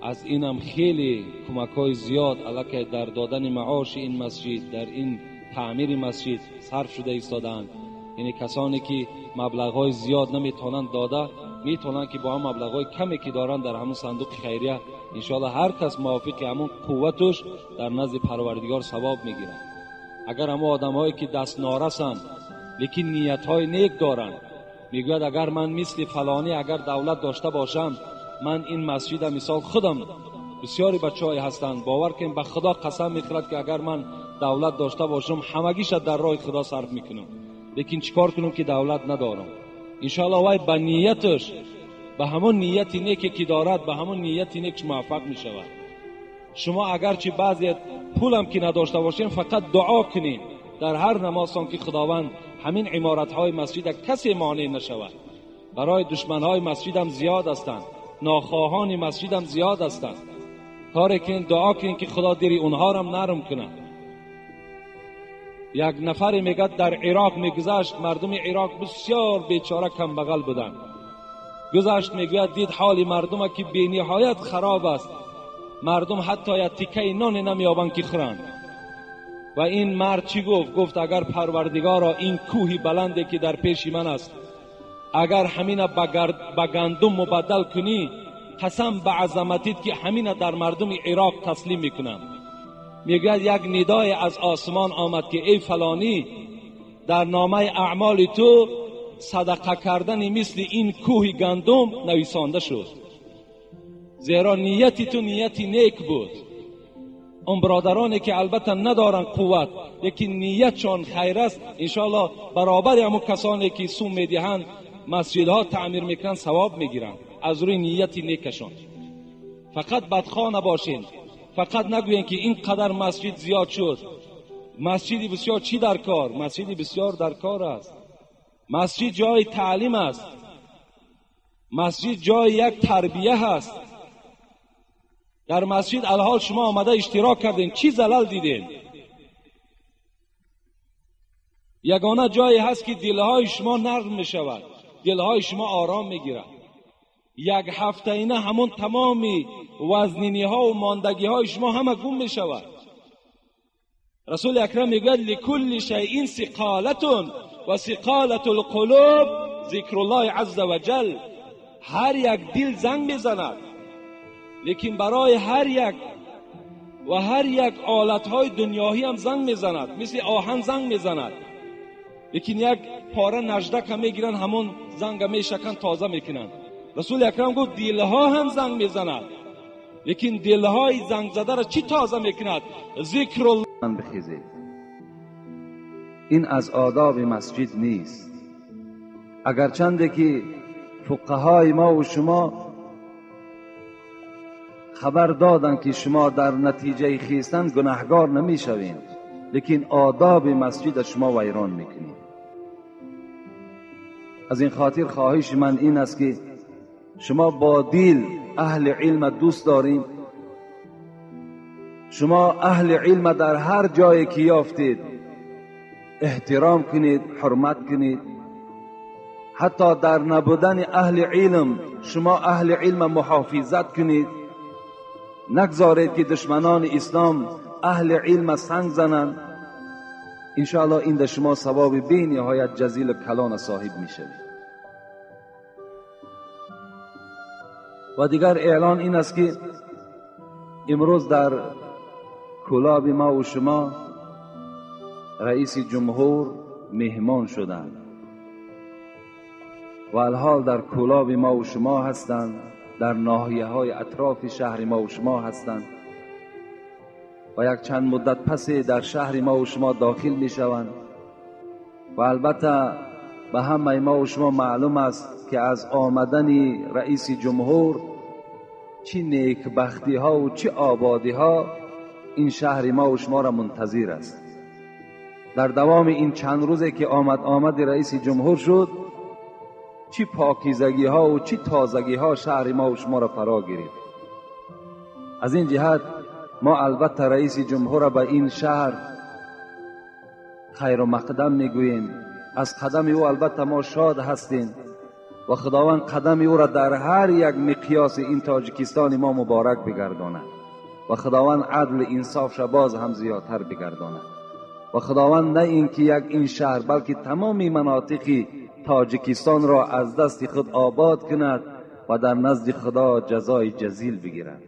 از اینم خیلی کمک های زیاد علاکه در دادن معاش این مسجد، در این تعمیر مسجد صرف شده ایستادند. یعنی کسانی که مبلغ های زیاد نمیتونن داده، میتونن که با هم مبلغ های کمی که دارن در همون صندوق خیریه انشاءالله هر کس موافق همون قوتش در نزد پروردگار ثواب میگیره. اگر همون آدم هایی که دست نارسن لیکن نیت های نیک دارن، میگوید اگر من مثل فلانی اگر دولت داشته باشم، من این مسجد مثال خودم بسیاری بچه‌های هستند، باور کن به خدا قسم میخورد که اگر من دولت داشته باشم همگیش در راه خدا صرف میکنم، لیکن چیکار کنم که دولت ندارم. انشاءالله وای به نیتش، به همون نیت نیکی که دارد، به همون نیت نیکش موفق میشود. شما اگرچه بعضی پولم که نداشته باشین، فقط دعا کنین در هر نمازتان که خداوند همین عمارت‌های مسجد کسی مانع نشود. برای دشمن‌های مسجد هم زیاد هستند، ناخواهان مسجد هم زیاد هستند. کار کنین، دعا کنین که خدا دل اونها را هم نرم کنه. یک نفری میگه در عراق میگذشت، مردم عراق بسیار بیچاره کم بغل بودند. گذشت میگوید دید حال مردم که بی نهایت خراب است، مردم حتی یک تیکه نان نمیابند که خورند. و این مرد چی گفت؟ گفت اگر پروردگارا این کوهی بلنده که در پیش من است، اگر همین به گندم مبدل کنی، قسم به عظمتیت که همین در مردم عراق تسلیم میکنم. میگوید یک ندای از آسمان آمد که ای فلانی، در نامه اعمال تو صدقه کردن مثل این کوه گندم نویسانده شد، زیرا نیتی تو نیتی نیک بود. اون برادرانی که البته ندارن قوت لیکن نیتشان خیر است، انشاءالله برابر همون کسانی که سوم میدهند، مسجدها تعمیر میکنن، ثواب میگیرن از روی نیت نیکشان. فقط بدخواه نباشین، فقط نگوین که این قدر مسجد زیاد شد، مسجدی بسیار چی در کار؟ مسجدی بسیار در کار است. مسجد جای تعلیم است، مسجد جای یک تربیه هست. در مسجد الحال شما آمده اشتراک کردین، چی زلل دیدین؟ یگانه جایی هست که دلهای شما نرم می شود، دلهای شما آرام می گیرد. یک هفته اینه همون تمامی وزنینی ها و ماندگی های شما همه گم می شود. رسول اکرم میگوید لکل شیء ثقالة و ثقالة القلوب ذکر الله عز وجل. هر یک دل زنگ میزند، لیکن برای هر یک و هر یک آلت های دنیایی هم زنگ میزند، مثل آهن زنگ میزند، لیکن یک پاره نژدک هم میگیرن، همون زنگ میشکن تازه میکنن. رسول اکرم گفت دلها هم زنگ میزند، لیکن دلهای زنگ زده را چی تازه میکند؟ ذکر الله. بخیزید. این از آداب مسجد نیست. اگرچنده که فقهای ما و شما خبر دادن که شما در نتیجه خیستن گناهگار نمیشوین، لیکن آداب مسجد شما ویران میکنید. از این خاطر خواهش من این است که شما با دل اهل علم دوست داریم، شما اهل علم در هر جایی که یافتید احترام کنید، حرمت کنید. حتی در نبودن اهل علم شما اهل علم محافظت کنید. نگذارید که دشمنان اسلام اهل علم سنگ زنند. انشاءالله این در شما ثواب بی نهایت جزیل کلان صاحب میشوید. و دیگر اعلان این است که امروز در کلاب ما و شما رئیس جمهور مهمان شدند و الحال در کلاب ما و شما هستند، در ناحیه های اطراف شهر ما و شما هستند و یک چند مدت پس در شهر ما و شما داخل می شوند. و البته به همه ما و شما معلوم است که از آمدن رئیس جمهور چه نیکبختی ها و چه آبادی ها این شهر ما و شما را منتظر است. در دوام این چند روزی که آمد رئیس جمهور شد، چه پاکیزگی ها و چه تازگی ها شهر ما و شما را فرا گرفت. از این جهت ما البته رئیس جمهور را به این شهر خیر و مقدم میگوییم. از قدم او البته ما شاد هستیم و خداوند قدم او را در هر یک مقیاس این تاجیکستان ما مبارک بگرداند و خداوند عدل انصاف را باز هم زیادتر بگرداند و خداوند نه اینکه یک این شهر بلکه تمام مناطق تاجیکستان را از دست خود آباد کند و در نزد خدا جزای جزیل بگیرد.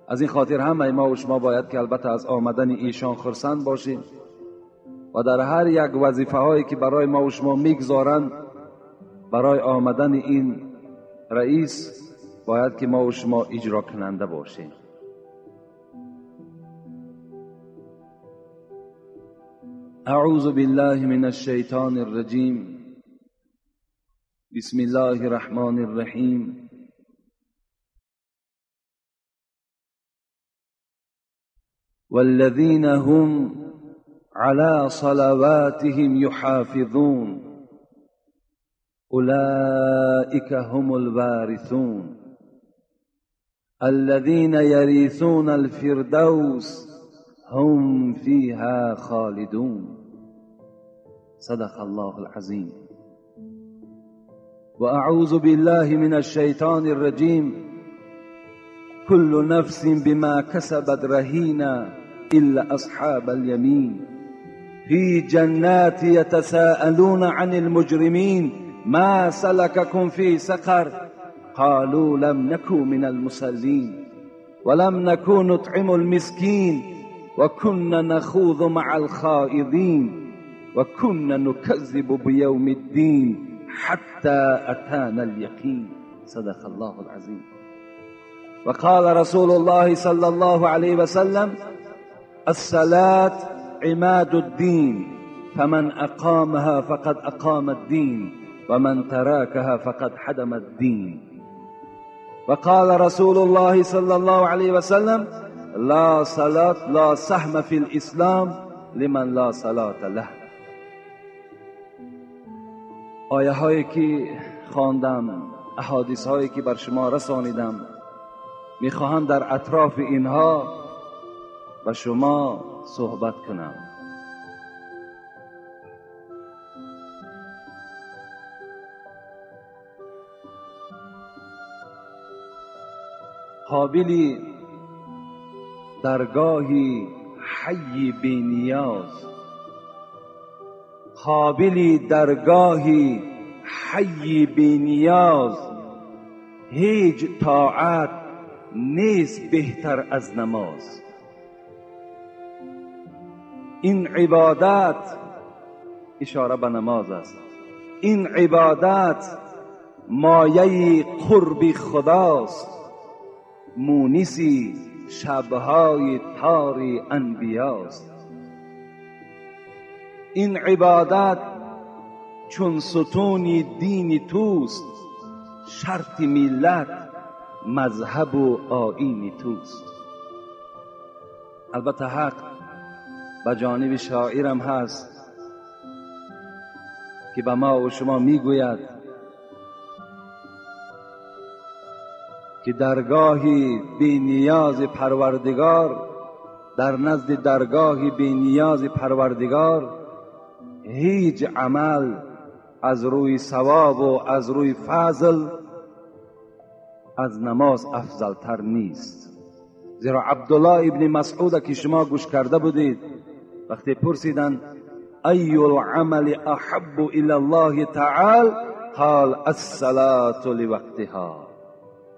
از این خاطر همه ما و شما باید که البته از آمدن ایشان خرسند باشیم و در هر یک وظیفه هایی که برای ما و شما میگذارند برای آمدن این رئیس باید که ما و شما اجرا کننده باشیم. اعوذ بالله من الشیطان الرجیم. بسم الله الرحمن الرحیم. والذین هم على صلواتهم يحافظون أولئك هم الوارثون الذين يرثون الفردوس هم فيها خالدون. صدق الله العظيم. وأعوذ بالله من الشيطان الرجيم. كل نفس بما كسبت رهينة إلا أصحاب اليمين في جنات يتساءلون عن المجرمين ما سلككم في سقر قالوا لم نكن من المصلين ولم نكن نطعم المسكين وكنا نخوض مع الخائضين وكنا نكذب بيوم الدين حتى أتانا اليقين. صدق الله العظيم. وقال رسول الله صلى الله عليه وسلم: الصلاة عماد الدين، فمن أقامها فقد أقام الدين، ومن تركها فقد حدم الدين. وقال رسول الله صلى الله عليه وسلم: لا صلاة لا سهم في الإسلام لمن لا صلاة له. آیه هایی که خواندم، احادیث هایی که بر شما رسانیدم، میخواهم در اطراف اینها با شما صحبت کنم. قابلی درگاهی حی بی نیاز، قابلی درگاهی حی بی نیاز، هیچ طاعت نیست بهتر از نماز. این عبادت، اشاره به نماز است، این عبادت مایه قرب خداست، مونسی شبهای تار انبیاست. این عبادت چون ستون دین توست، شرط ملت مذهب و آیین توست. البته حق به جانب شاعرم هست که به ما و شما میگوید که درگاه بی نیاز پروردگار، در نزد درگاه بی نیاز پروردگار هیچ عمل از روی ثواب و از روی فضل از نماز افضل تر نیست. زیرا عبدالله ابن مسعود که شما گوش کرده بودید، وقتی پرسیدند ای العمل احب الى الله تعالی، قال الصلاة لوقتها.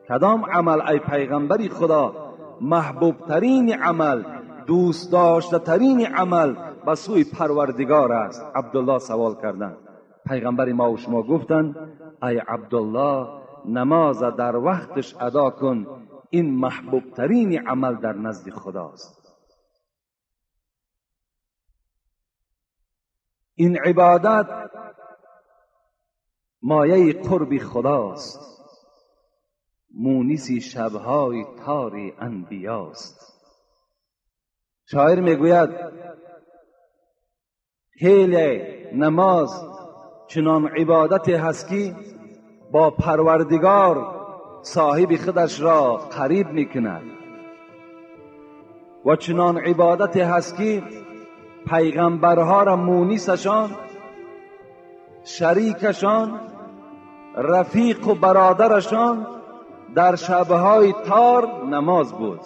کدام عمل ای پیغمبری خدا محبوب ترین عمل، دوست داشته ترین عمل به سوی پروردگار است؟ عبدالله سوال کردند. پیغمبر ما و شما گفتند ای عبدالله، نماز در وقتش ادا کن، این محبوب ترین عمل در نزد خداست. این عبادت مایه قرب خداست، مونس شبهای تار انبیاست. شاعر میگوید خیلی نماز چنان عبادت هست که با پروردگار صاحب خودش را قریب میکند، و چنان عبادت هست که پیغمبرها را مونسشان، شریکشان، رفیق و برادرشان در شبهای تار نماز بود.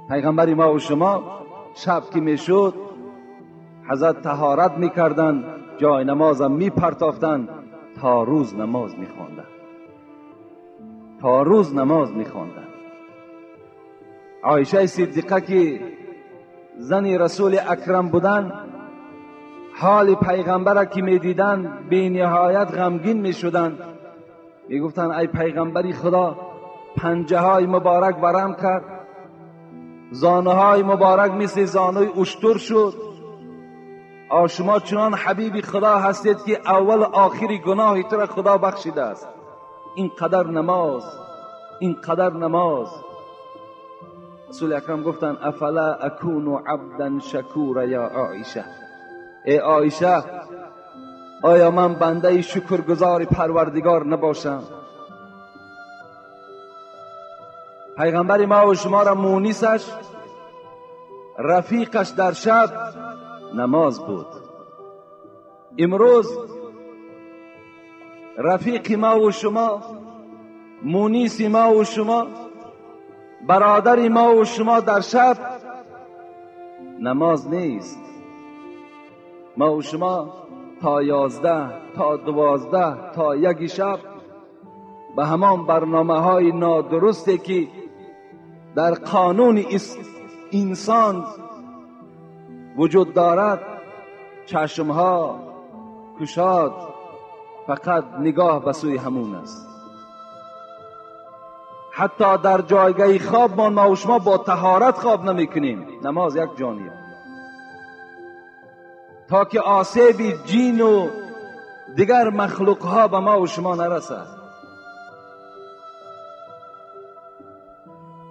پیغمبر ما و شما شب که میشد حضرت طهارت میکردند، جای نمازم میپرتافتند، تا روز نماز میخواندند، تا روز نماز میخواندند. عایشه صدیقه که زن رسول اکرم بودند، حال پیغمبر که میدیدند بی نهایت غمگین میشدند. میگفتند ای پیغمبری خدا، پنجه های مبارک ورم کرد، زانوهای مبارک مثل زانوی اشتر شد. شما چنان حبیب خدا هستید که اول آخری گناهی تو را خدا بخشیده است. این قدر نماز، این قدر نماز. رسول اکرم گفتند افلا اکون عبدا شکورا یا عایشه، ای عایشه آیا من بنده شکرگزار پروردگار نباشم؟ پیغمبر ما و شما را مونسش، رفیقش در شب نماز بود. امروز رفیق ما و شما، مونس ما و شما، برادر ما و شما در شب نماز نیست. ما و شما تا 11، تا 12، تا 1 شب به همان برنامه های نادرستی که در قانون انسان وجود دارد، چشمها کشاد، فقط نگاه به سوی همون است. حتی در جایگاه خواب ما و شما با طهارت خواب نمی کنیم. نماز یک جانیه، تا که آسیب جین و دیگر مخلوق ها به ما و شما نرسد.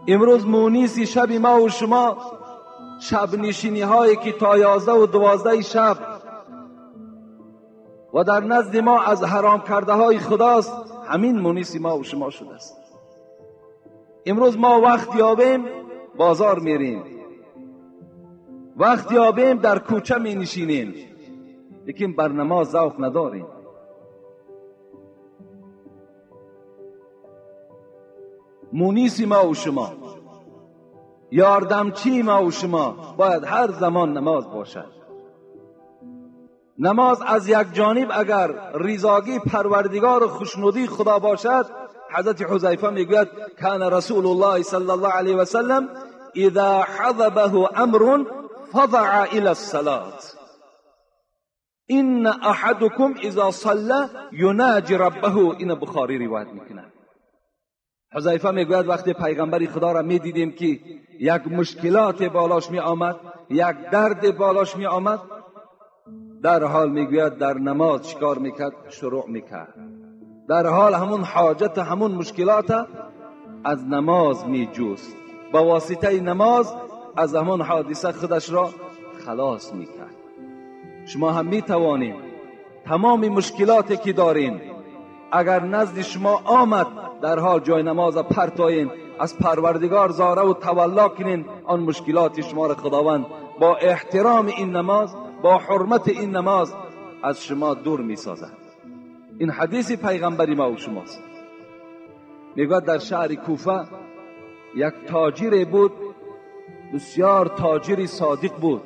امروز مونیس شب ما و شما، شب نشینی هایی که تا 11 و 12 شب و در نزد ما از حرام کرده های خداست، همین مونیس ما و شما شده است. امروز ما وقت یابیم بازار میریم، وقت یابیم در کوچه می نشینیم، لیکن بر نماز ذوق نداریم. مونیس ما و شما، یاردمچی ما و شما باید هر زمان نماز باشد. نماز از یک جانب اگر رضاگی پروردگار و خوشنودی خدا باشد، حضرت حذیفه میگوید کان رسول الله صلی الله علیه و سلم اذا حضبه امر فضع الى الصلاة ان احدکم اذا صلى یناجی ربه. این بخاری روایت میکنه. حذیفه میگوید وقتی پیغمبر خدا را میدیدیم که یک مشکلات بالاش می آمد، یک درد بالاش می آمد، در حال میگوید در نماز چیکار میکرد؟ شروع میکرد. در حال همون حاجت، همون مشکلات از نماز میجوست، با واسطه نماز از همون حادثه خودش را خلاص میکرد. شما هم میتوانید تمام مشکلاتی که دارین اگر نزد شما آمد، در حال جای نماز پرتاین، از پروردگار زاره و تولا کنین، آن مشکلات شما را خداوند با احترام این نماز، با حرمت این نماز از شما دور میسازد. این حدیث پیغمبری ما و شماست. میگوید در شهر کوفه یک تاجر بود، بسیار تاجر صادق بود،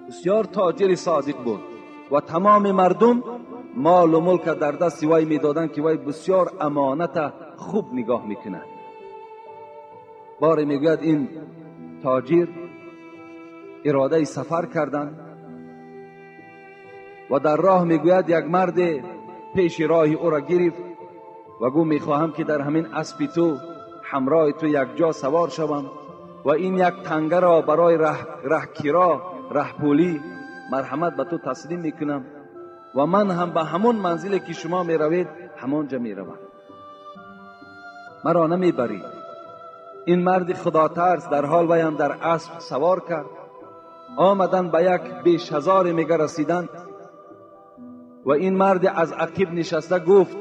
بسیار تاجر صادق بود و تمام مردم مال و ملک در دست وی میدادند که وی بسیار امانت خوب نگاه میکند. باری میگوید این تاجر اراده سفر کردند و در راه میگوید یک مرد پیش راه او را گرفت و گفت میخواهم که در همین اسب تو همراه تو یک جا سوار شوم و این یک تنگه را برای رهکیرا، رهپولی مرحمت به تو تسلیم میکنم و من هم به همون منزلی که شما میروید همانجا میروم، مرا نمیبرید. این مرد خدا ترس در حال وی هم در اسب سوار کرد. آمدن به یک بیش هزار میگه رسیدند و این مرد از عقب نشسته گفت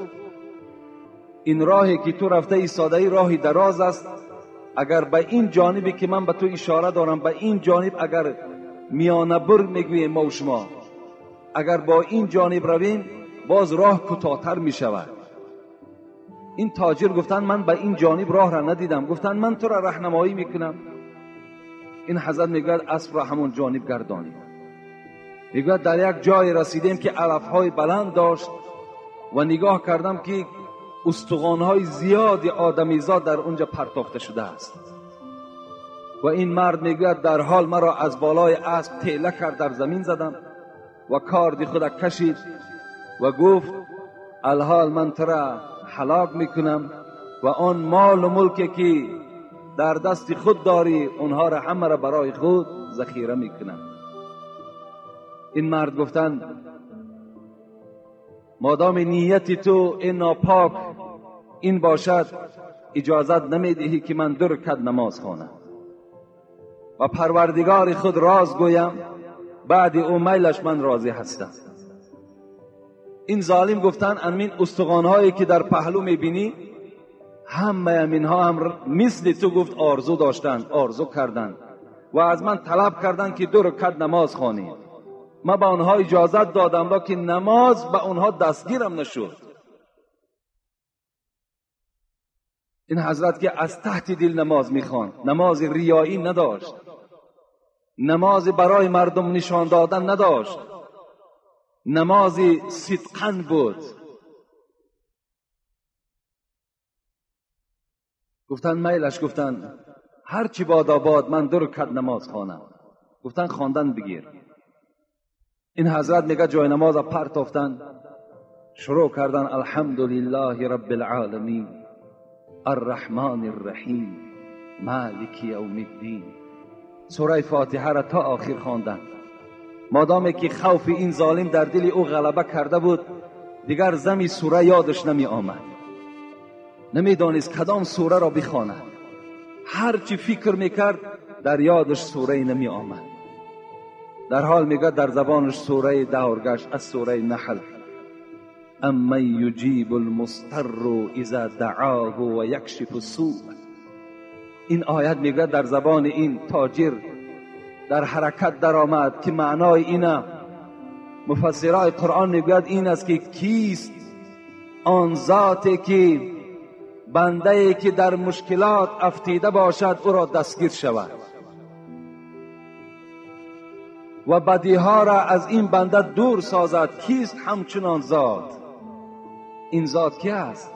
این راهی که تو رفته ایستاده ای راهی دراز است، اگر به این جانبی که من به تو اشاره دارم، به این جانب اگر میانه بر میگوییم ما و شما، اگر با این جانب رویم باز راه کوتاه‌تر می شود. این تاجر گفتن من به این جانب راه را ندیدم. گفتن من تو را راهنمایی میکنم. این حضرت میگوید اسب را همون جانب گردانید. میگوید در یک جای رسیدیم که علفهای بلند داشت و نگاه کردم که استخوان‌های زیاد آدمیزاد در اونجا پرتافته شده است. و این مرد میگوید در حال مرا از بالای اسب تیله کرد، در زمین زدم و کارد خود کشید و گفت الحال من تو را هلاک میکنم و آن مال و ملکی که در دست خود داری اونها را همه را برای خود ذخیره میکنم. این مرد گفتن مادام نیت تو این ناپاک این باشد، اجازت نمیدهی که من 2 رکعت نماز خوانم و پروردگار خود راز گویم، بعد او میلش من راضی هستم. این ظالم گفتن امین استخوان‌هایی که در پهلو میبینی همه اینها هم مثل تو گفت آرزو داشتند، آرزو کردند و از من طلب کردند که 2 رکعت نماز خوانی. من به آنها اجازت دادم که نماز به آنها دستگیرم نشد. این حضرت که از تحت دل نماز میخواند، نماز ریایی نداشت، نماز برای مردم نشان دادن نداشت، نماز صدقاً بود. گفتن میلش، گفتن هرچی باد آباد من 2 رکعت نماز خوانم. گفتن خواندن بگیر. این حضرت میگه جای نماز پرتافتن، شروع کردن الحمدلله رب العالمین الرحمن الرحیم مالک یوم الدین. سوره فاتحه را تا آخر خواندن. مادامی که خوف این ظالم در دل او غلبه کرده بود، دیگر زمی سوره یادش نمی آمد، نمیدانست کدام سوره را بخواند. هرچی فکر میکرد در یادش سوره نمی آمد. در حال میگه در زبانش سوره دورگشت از سوره نحل، امن یجیب المضطر اذا دعاه و یکشف السوء. این آیت میگه در زبان این تاجر در حرکت در آمد که معنای اینه، مفسرای قرآن میگوید این است که کیست آن ذاتی که بنده ای که در مشکلات افتیده باشد او را دستگیر شود و بدیها را از این بنده دور سازد. کیست همچنان ذات؟ این ذات کی است؟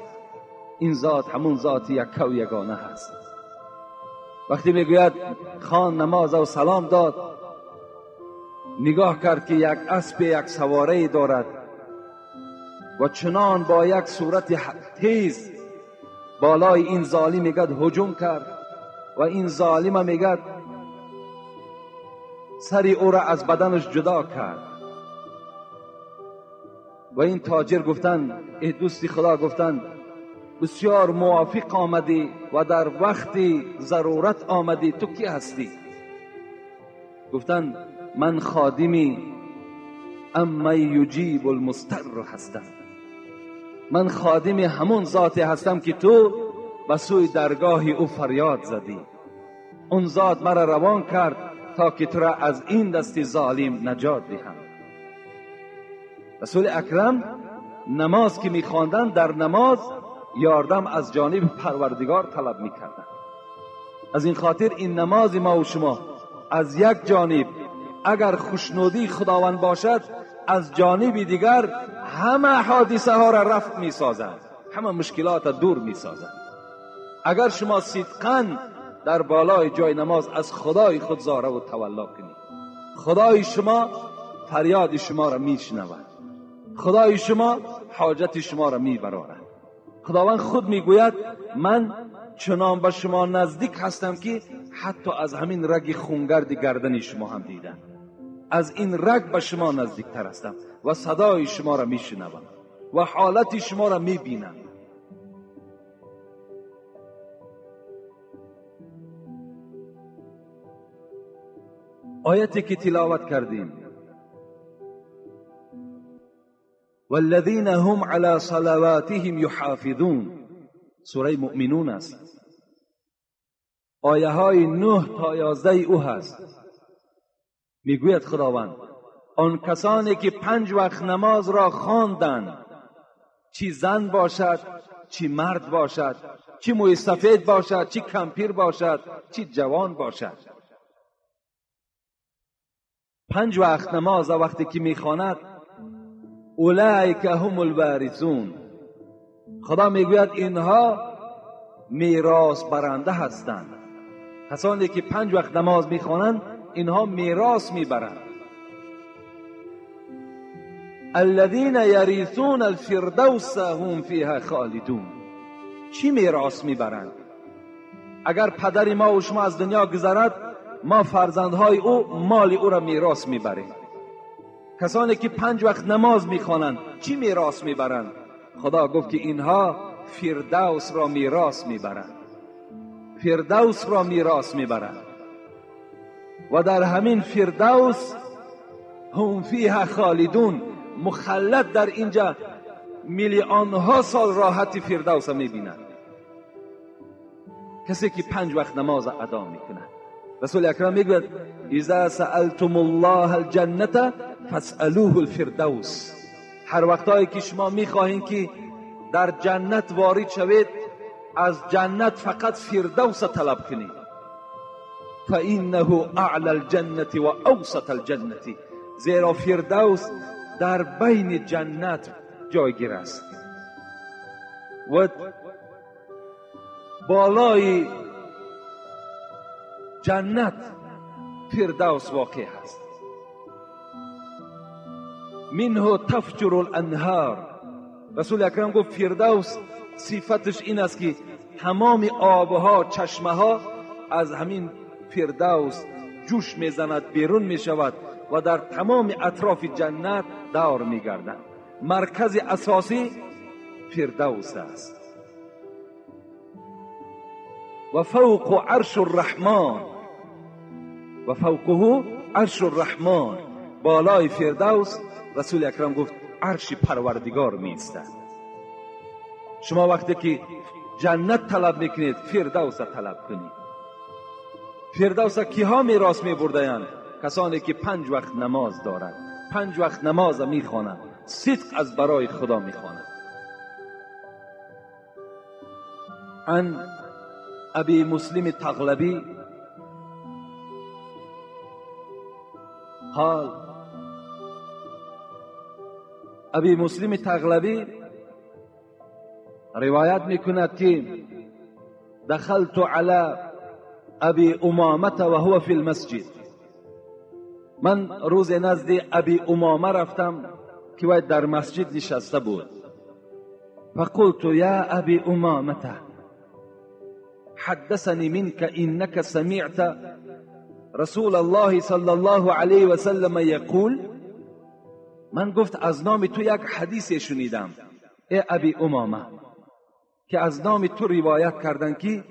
این ذات همون ذات یک و یگانه هست. وقتی میگوید خان نماز و سلام داد، نگاه کرد که یک اسب یک سواره دارد و چنان با یک صورت تیز بالای این ظالم میگد هجوم کرد و این ظالم میگد سری او را از بدنش جدا کرد. و این تاجر گفتن ای دوستی خدا، گفتن بسیار موافق آمدی و در وقتی ضرورت آمدی، تو کی هستی؟ گفتن من خادمی اما یجیب المضطر هستم، من خادم همون ذاتی هستم که تو به سوی درگاه او فریاد زدی. اون ذات مرا روان کرد تا که تو را از این دست ظالم نجات دهم. رسول اکرم نماز که میخواندن، در نماز یاردم از جانب پروردگار طلب میکردن. از این خاطر این نماز ما و شما از یک جانب اگر خوشنودی خداوند باشد، از جانب دیگر همه حادثه ها را رفع می سازد، همه مشکلات را دور می سازد. اگر شما صدقاً در بالای جای نماز از خدای خود زاره و تولا کنید، خدای شما فریاد شما را می شنود، خدای شما حاجت شما را می برارد. خداوند خود می گوید من چنان به شما نزدیک هستم که حتی از همین رگ خونگرد گردن شما هم دیدم، از این رگ به شما نزدیکتر هستم و صدای شما را میشنوم و حالت شما را میبینم. آیتی که تلاوت کردیم، والذین هم علی صلواتهم یحافظون، سوره مؤمنون است، آیه های 9 تا 11 او هست. میگوید خداوند آن کسانی که 5 وقت نماز را خواندند، چی زن باشد چی مرد باشد، چی موی سفید باشد چی کمپیر باشد چی جوان باشد، 5 وقت نماز وقتی که میخواند، اولئک هم الوارثون، خدا میگوید اینها میراث برنده هستند. کسانی که 5 وقت نماز میخوانند اینها میراث میبرند. الذین یریثون الفردوس هم فیها خالدون. چی میراث میبرند؟ اگر پدر ما و شما از دنیا گذرد، ما فرزندهای او مال او را میراث میبریم. کسانی که 5 وقت نماز میخوانند چی میراث میبرند؟ خدا گفت که اینها فردوس را میراث میبرند، فردوس را میراث میبرند و در همین فردوس هم فیها خالدون، مخلد در اینجا میلیون ها سال راحت فردوس میبینند. کسی که 5 وقت نماز ادا میکند. رسول اکرم میگوید اذا سألتم الله الجنة فاسألوه الفردوس. هر وقتایی که شما میخواهین که در جنت وارد شوید، از جنت فقط فردوس طلب کنید. فإنه اعلى الجنة و اوسط الجنة، زیرا فردوس در بین جنت جایگیر است و بالای جنت فردوس واقع است. منه تفجر الانهار. رسول اکرم گفت فردوس صفتش این است که تمام آبها، چشمه ها از همین فردوس جوش میزند، بیرون میشود و در تمام اطراف جنت دور میگردد. مرکز اساسی فردوس است. و فوق عرش الرحمن، و فوقه عرش الرحمن، بالای فردوس رسول اکرم گفت عرش پروردگار می ایستد. شما وقتی که جنت طلب میکنید فردوس طلب کنید. فردوس کیها میراث میبردند؟ کسانی که 5 وقت نماز دارند، 5 وقت نماز میخوانند، صدق از برای خدا میخوانند. عن أبي مسلم التغلبي قال، ابی مسلم تغلبی روایت میکند که دخلت على ابی امامه و هو فی المسجد. من روز نزد ابی امامه رفتم که وی در مسجد نشسته بود. فقلت یا ابی امامه حدثني منك انك سمعت رسول الله صلی الله علیه و سلم یقول. من گفت از نام تو یک حدیث شنیدم ای ابی امامه، که از نام تو روایت کردن که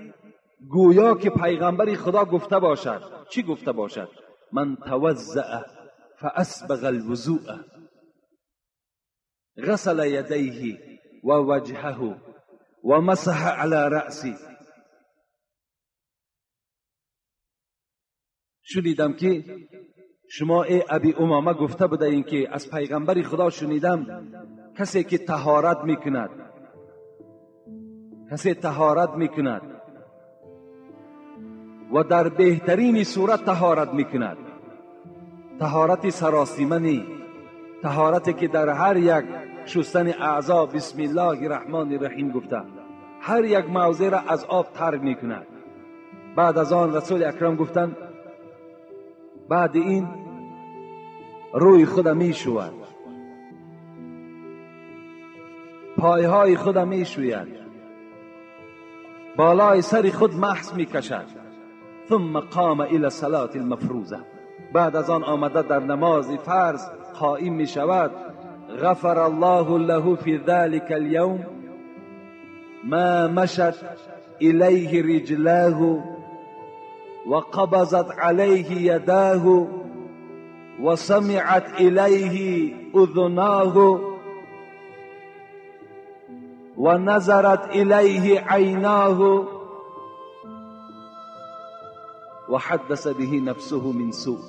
گویا که پیغمبر خدا گفته باشد. چی گفته باشد؟ من توضأ فاسبغ الوضوء غسل یدیه و وجهه و مسح علی رأسه. شنیدم که شما ای ابی امامه گفته بوده این که از پیغمبر خدا شنیدم کسی که طهارت میکند، کسی طهارت میکند و در بهترین صورت طهارت میکند، طهارت سراسیمه نی، طهارتی که در هر یک شستن اعضا بسم الله الرحمن الرحیم گفته، هر یک موضع را از آب تر میکند. بعد از آن رسول اکرم گفتند بعد این روی خود میشود، پایهای خود میشوید، بالای سر خود محس میکشد. ثم قام الى صلاة المفروضه. بعد از آن آمده در نماز فرض قائم میشود. غفر الله له فی ذلك اليوم ما مشت الیه رجلاه وقبضت عليه يداه وسمعت إليه أذناه ونظرت إليه عيناه وحدث به نفسه من سوء.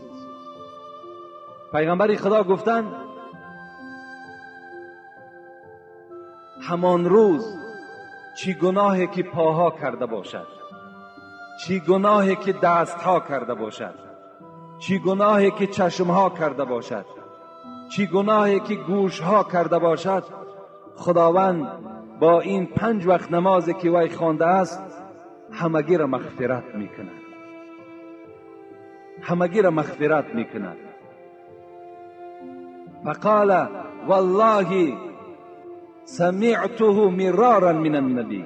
پیغمبر خدا گفتند همان روز چی گناهی که پاها کرده باشد، چی گناهی که دستها کرده باشد، چی گناهی که چشمها کرده باشد، چی گناهی که گوشها کرده باشد، خداوند با این 5 وقت نمازی که وی خوانده است همگی را مغفرت میکند، همگی را مغفرت میکند. فقال والله سمعته مرارا من النبی.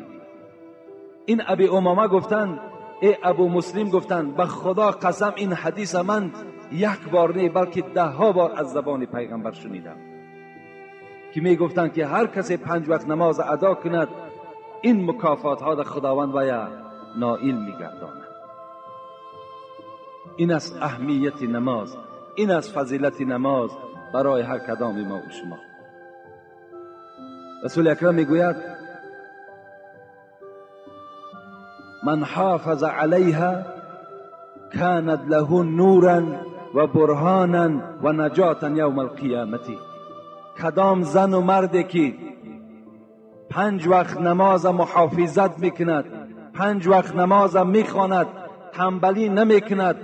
این ابی امامه گفتند، ای ابو مسلم گفتند به خدا قسم این حدیث من یک بار نه بلکه 10 بار از زبان پیغمبر شنیدم که می گفتند که هر کسی 5 وقت نماز ادا کند این مکافات ها در خداوند ویا نائل میگرداند. این است اهمیت نماز، این است فضیلت نماز برای هر کدام ما و شما. رسول اکرم میگوید من حافظ علیها كانت له نورا و برهانا و نجاتا یوم القیامت. کدام زن و مردی که 5 وقت نماز محافظت میکند، 5 وقت نماز میخواند، تنبلی نمیکند،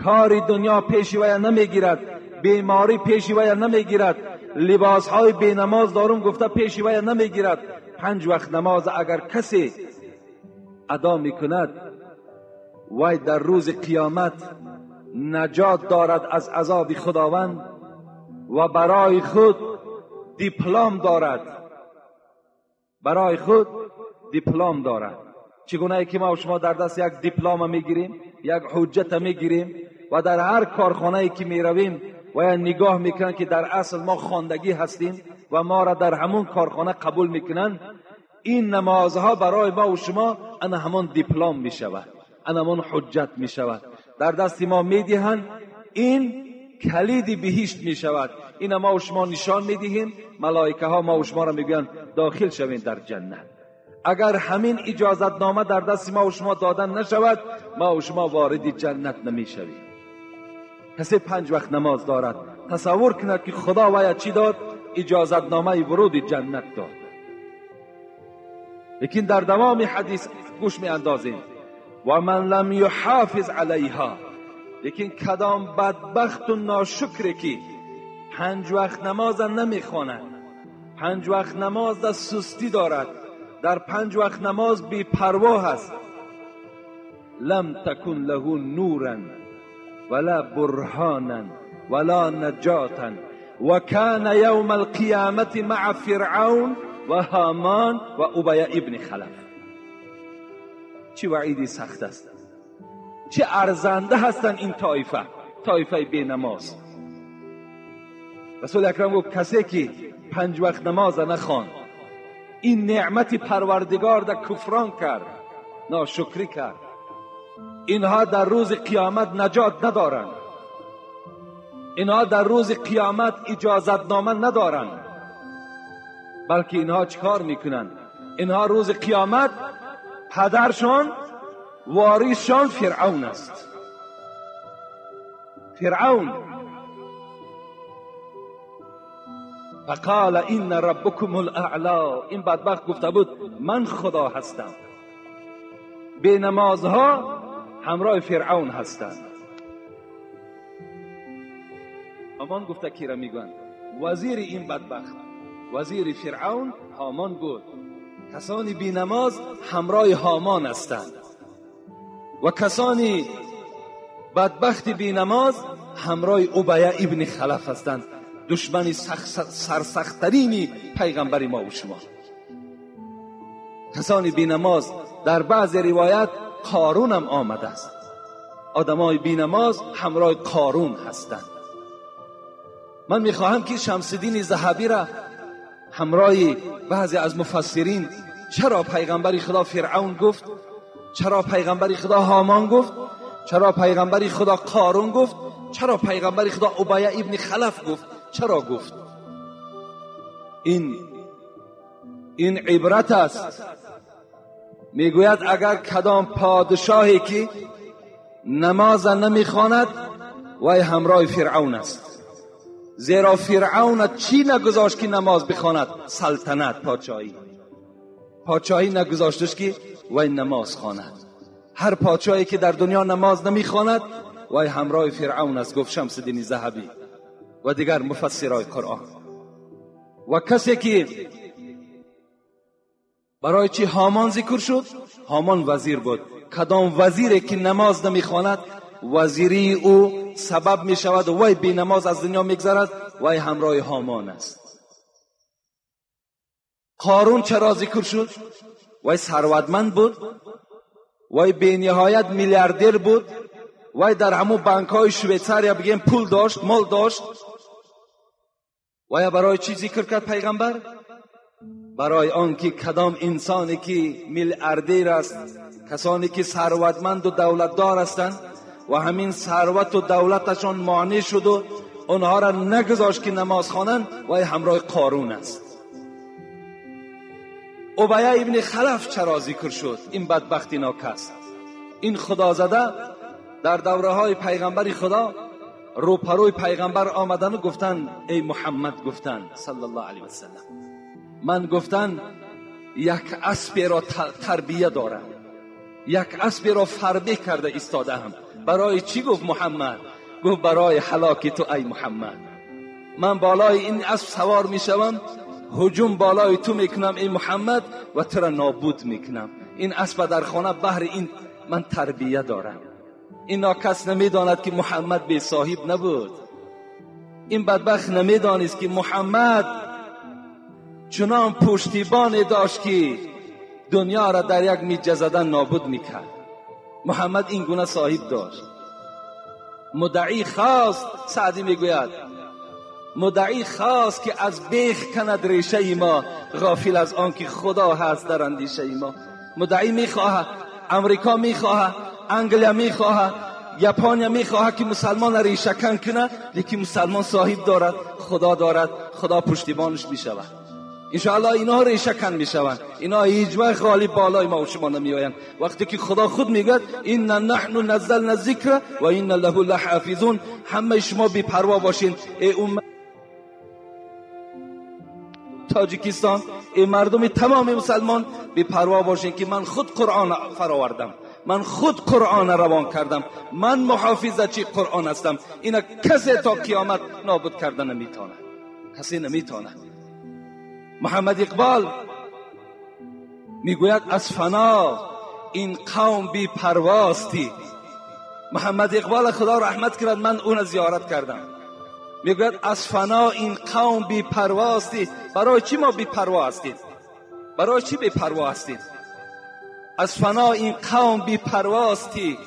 کار دنیا پیش وی نمیگیرد، بیماری پیش وی نمیگیرد، لباسهای بی نماز دارم گفته پیش وی نمیگیرد، 5 وقت نماز اگر کسی ادا میکند وی در روز قیامت نجات دارد از عذاب خداوند و برای خود دیپلم دارد، برای خود دیپلم دارد. چگونه ای که ما و شما در دست یک دیپلم میگیریم، یک حجت میگیریم و در هر کارخانه ای که میرویم و یا نگاه میکنن که در اصل ما خواندگی هستیم و ما را در همون کارخانه قبول میکنن، این نمازها برای ما و شما انا همان دیپلم میشود، انا همان حجت میشود، در دست ما میدهند، این کلید بهشت میشود. این ما و شما نشان میدهیم، ملائکه ها ما و شما را میگویند داخل شوین در جنت. اگر همین اجازت نامه در دست ما و شما دادن نشود، ما و شما وارد جنت نمیشویم. کسی 5 وقت نماز دارد تصور کند که خدا ویا چی داد؟ اجازت نامه ورود جنت داد. لیکن در دوام حدیث گوش می اندازیم و من لم یحافظ علیها، لیکن کدام بدبخت و ناشکری که 5 وقت نماز نمیخواند، 5 وقت نماز در سستی دارد، در 5 وقت نماز بی پروا هست، لم تکن له نورا ولا برهانا ولا نجاتا وكان يوم القيامة مع فرعون وهامان وأبي ابن خلف. چه وعیدی سخت است، چه ارزنده هستند این طایفه، طایفه بی نماز. رسول اکرم گفت کسی که 5 وقت نماز نخواند، این نعمت پروردگار در کفران کرد، ناشکری کرد، اینها در روز قیامت نجات ندارند، اینها در روز قیامت اجازت نامه ندارند، بلکه اینها چیکار میکنند؟ اینها روز قیامت پدرشان، واریسشان فرعون است. فرعون فقال این ربکم الاعلی، این بدبخت گفته بود من خدا هستم. بی نمازها همراه فرعون هستند. هامان گفته کی را میگن؟ وزیر این بدبخت، وزیر فرعون هامان بود. کسانی بی نماز همراه هامان هستند و کسانی بدبخت بی نماز همراه ابی ابن خلف هستند، دشمن سرسخت‌ترین پیغمبر ما و شما. کسانی بی نماز، در بعض روایت قارون هم آمده است. آدمای بی نماز همراه قارون هستند. من میخواهم که شمس الدین ذهبی را همراه بعضی از مفسرین، چرا پیغمبر خدا فرعون گفت، چرا پیغمبر خدا هامان گفت، چرا پیغمبر خدا قارون گفت، چرا پیغمبر خدا ابی ابن خلف گفت، چرا گفت؟ این عبرت است. میگوید اگر کدام پادشاهی که نماز نمیخواند وی همراه فرعون است، زیرا فرعون چی نگذاشت که نماز بخواند؟ سلطنت، پادشاهی. پادشاهی نگذاشتش که وی نماز خواند. هر پادشاهی که در دنیا نماز نمیخواند وی همراه فرعون است، گفت شمس الدین ذهبی و دیگر مفسرای قرآن. و کسی که برای چی هامان ذکر شد؟ هامان وزیر بود. کدام وزیری که نماز نمیخواند وزیری او سبب می شود وی بی نماز از دنیا میگذرد، وی همراه هامان است. قارون چرا ذکر شد؟ وی ثروتمند بود، وی بی نهایت میلیاردر بود، وی در همون بانک های شویتساریا بگیم پول داشت، مال داشت. وی برای چی ذکر کرد پیغمبر؟ برای آنکه کدام انسانی که میلیاردر است، کسانی که ثروتمند و دولتدار هستند و همین ثروت و دولتشان مانع شد و آنها را نگذاشت که نماز خوانند، وی همراه قارون است. ابی ابن خلف چرا ذکر شد؟ این بدبختی ناکس، این خدازده در دوره های پیغمبر خدا روپروی پیغمبر آمدن و گفتن ای محمد، گفتن صلی الله علیه و سلم، من گفتن یک اسب را تربیه دارم، یک اسب را فربه کرده ایستاده هم. برای چی گفت محمد؟ گفت برای هلاک تو ای محمد. من بالای این اسب سوار میشوم، هجوم بالای تو میکنم ای محمد و تو را نابود میکنم. این اسب در خانه بهر این من تربیه دارم. این ناکس نمیداند که محمد بی صاحب نبود. این بدبخت نمیدانست که محمد چنان پشتیبان داشت که دنیا را در یک میجه زدن نابود میکرد. محمد این گونه صاحب داشت. مدعی خواست، سعدی میگوید مدعی خواست که از بیخ کند ریشه ما، غافل از آن که خدا هست در اندیشه ما. مدعی میخواهد، امریکا میخواهد، انگلیا میخواهد، ژاپن میخواهد که مسلمان ریشه کن کنه، لیکن مسلمان صاحب دارد، خدا دارد، خدا پشتیبانش میشود. انشاءالله اینا ریشه کن میشوند، اینا هیچ وقت غالب بالای ما و شما نمیآیند. وقتی که خدا خود میگه ان نحن نزلنا الذکر و ان له لحافظون، همه شما بی پروا باشین ای امت تاجیکستان، ای مردم تمام مسلمان بی پروا باشین که من خود قرآن فراوردم، من خود قرآن روان کردم، من محافظت قرآن هستم. اینا کسی تا قیامت نابود کردن نمیتونه، کسی نمیتونه. محمد اقبال میگوید از فنا این قوم بی پرواستی. محمد اقبال خدا رحمت کرد، من اون زیارت کردم. میگوید از فنا این قوم بی پرواستی. برای چی ما بی پروا هستیم؟ برای چی بی پروا هستیم؟ از فنا این قوم بی پرواستی،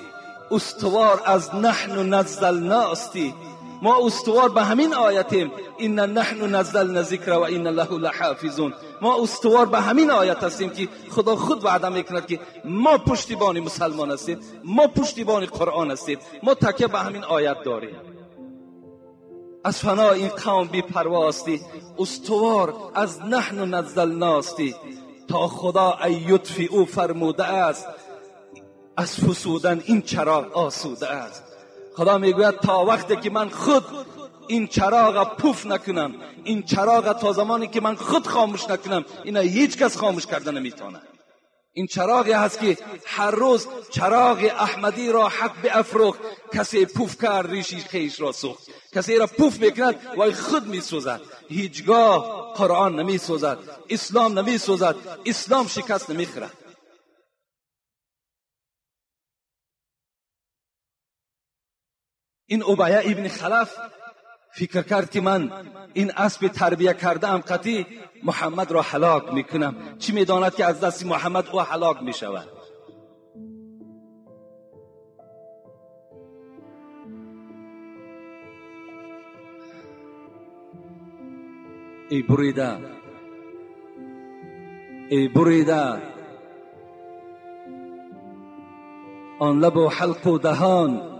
استوار از نحن نزلناستی. ما استوار به همین آیتیم، ان نحن نزلنا ذکر و ان له لحافظون. ما استوار به همین آیت هستیم که خدا خود وعده میکند که ما پشتیبان مسلمان هستیم، ما پشتیبان قرآن هستیم، ما تکیه به همین آیت داریم. از فنا این قوم بی پرواستی، استوار از نحن نزلناستی. تا خدا ای یطفی او فرموده است، از فسودن این چراغ آسوده است. خدا میگوید تا وقتی که من خود این چراغ پوف نکنم، این چراغ تا زمانی که من خود خاموش نکنم، اینا هیچ کس خاموش کرده نمیتونه. این چراغی هست که هر روز چراغ احمدی را حق بافروخت. کسی پوف کرد ریشی خیش را سوخت. کسی را پوف میکند وای خود میسوزد. هیچگاه قرآن نمیسوزد، اسلام نمیسوزد، اسلام شکست نمیخورد. این ابیه ابن خلف فکر کرد که من این اسب تربیه کرده ام قطعی محمد را هلاک میکنم. چی میداند که از دست محمد او هلاک میشود؟ ای بریده، ای بریده آن لب و حلق و دهان.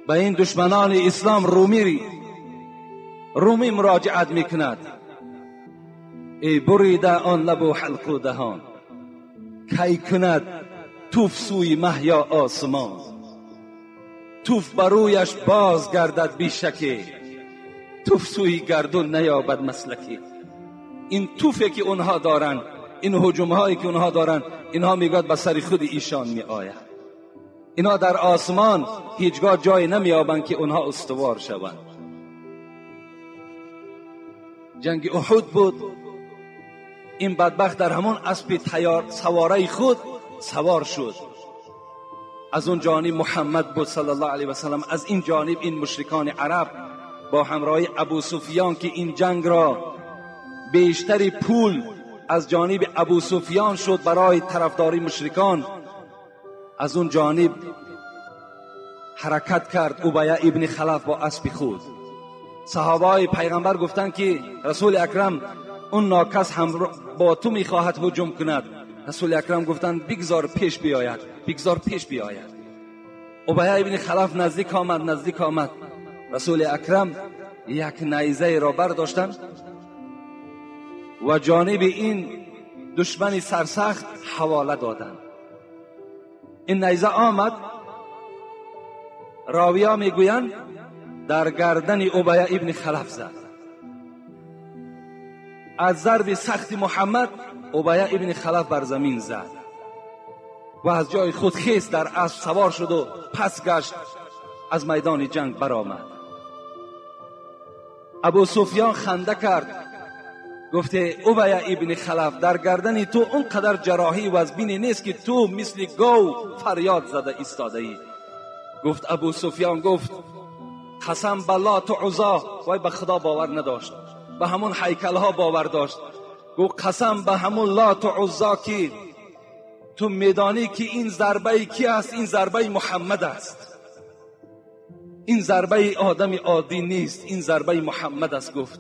به این دشمنان اسلام رومی مراجعت میکند. ای بریده آن لب و حلق و دهان، کی کند توف سوی مه یا آسمان. توف برویش باز گردد بی شکی، توف سوی گردون نیابد مسلکی. این توفی که اونها دارند، این هجوم هایی که اونها دارند، اینها میگوید به سر خود ایشان می آید. اینا در آسمان هیچگاه جای نمیابند که اونها استوار شوند. جنگ احد بود. این بدبخت در همون اسب سواره خود سوار شد. از اون جانب محمد بود صلی الله علیه و سلم، از این جانب این مشرکان عرب با همراهی ابو سفیان که این جنگ را بیشتری پول از جانب ابو سفیان شد برای طرفداری مشرکان، از اون جانب حرکت کرد ابیه ابن خلف با اسب خود. صحابه پیغمبر گفتند که رسول اکرم اون ناکس هم با تو میخواهد هجوم کند. رسول اکرم گفتند بگذار پیش بیاید، بگذار پیش بیاید. ابیه ابن خلف نزدیک آمد، نزدیک آمد. رسول اکرم یک نیزه را برداشتند و جانب این دشمن سرسخت حواله دادند. این نیزه آمد، راویا میگویند در گردن ابیه ابن خلف زد. از ضرب سخت محمد ابیه ابن خلف بر زمین زد و از جای خود خیست، در اسب سوار شد و پس گشت، از میدان جنگ برآمد. ابو سفیان خنده کرد، گفته ابیه ابن خلف در گردن تو اونقدر جراحی و از بینی نیست که تو مثل گاو فریاد زده ایستاده ای. گفت ابو سفیان، گفت قسم بالله تو عزا. وای به خدا باور نداشت، به همون هیکل ها باور داشت. گفت قسم به همون لات و عزا که تو میدانی که این ضربه کی است؟ این ضربه محمد است، این ضربه آدم عادی نیست، این ضربه محمد است. گفت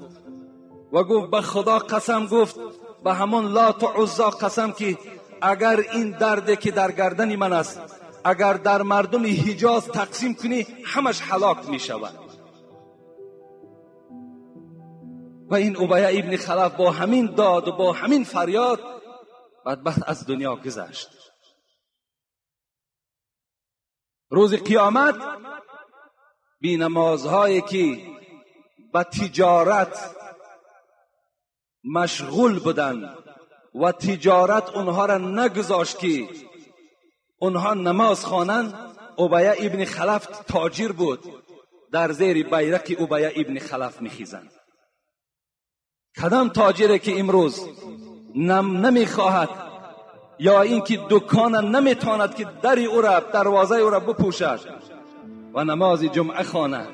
و گفت به خدا قسم، گفت به همون لات و عزا قسم که اگر این درد که در گردن من است اگر در مردم حجاز تقسیم کنی همش هلاک می شود. و این ابیه ابن خلف با همین داد و با همین فریاد بدبخت از دنیا گذشت. روز قیامت بی نمازهایی که به تجارت مشغول بودند و تجارت اونها را نگذاشت که اونها نماز خوانند، ابیه ابن خلف تاجر بود، در زیر بیرق ابیه ابن خلف میخیزند. کدام تاجری که امروز نمیخواهد یا اینکه دکان نمیتواند که در او را، دروازه او را بپوشد و نماز جمعه خواند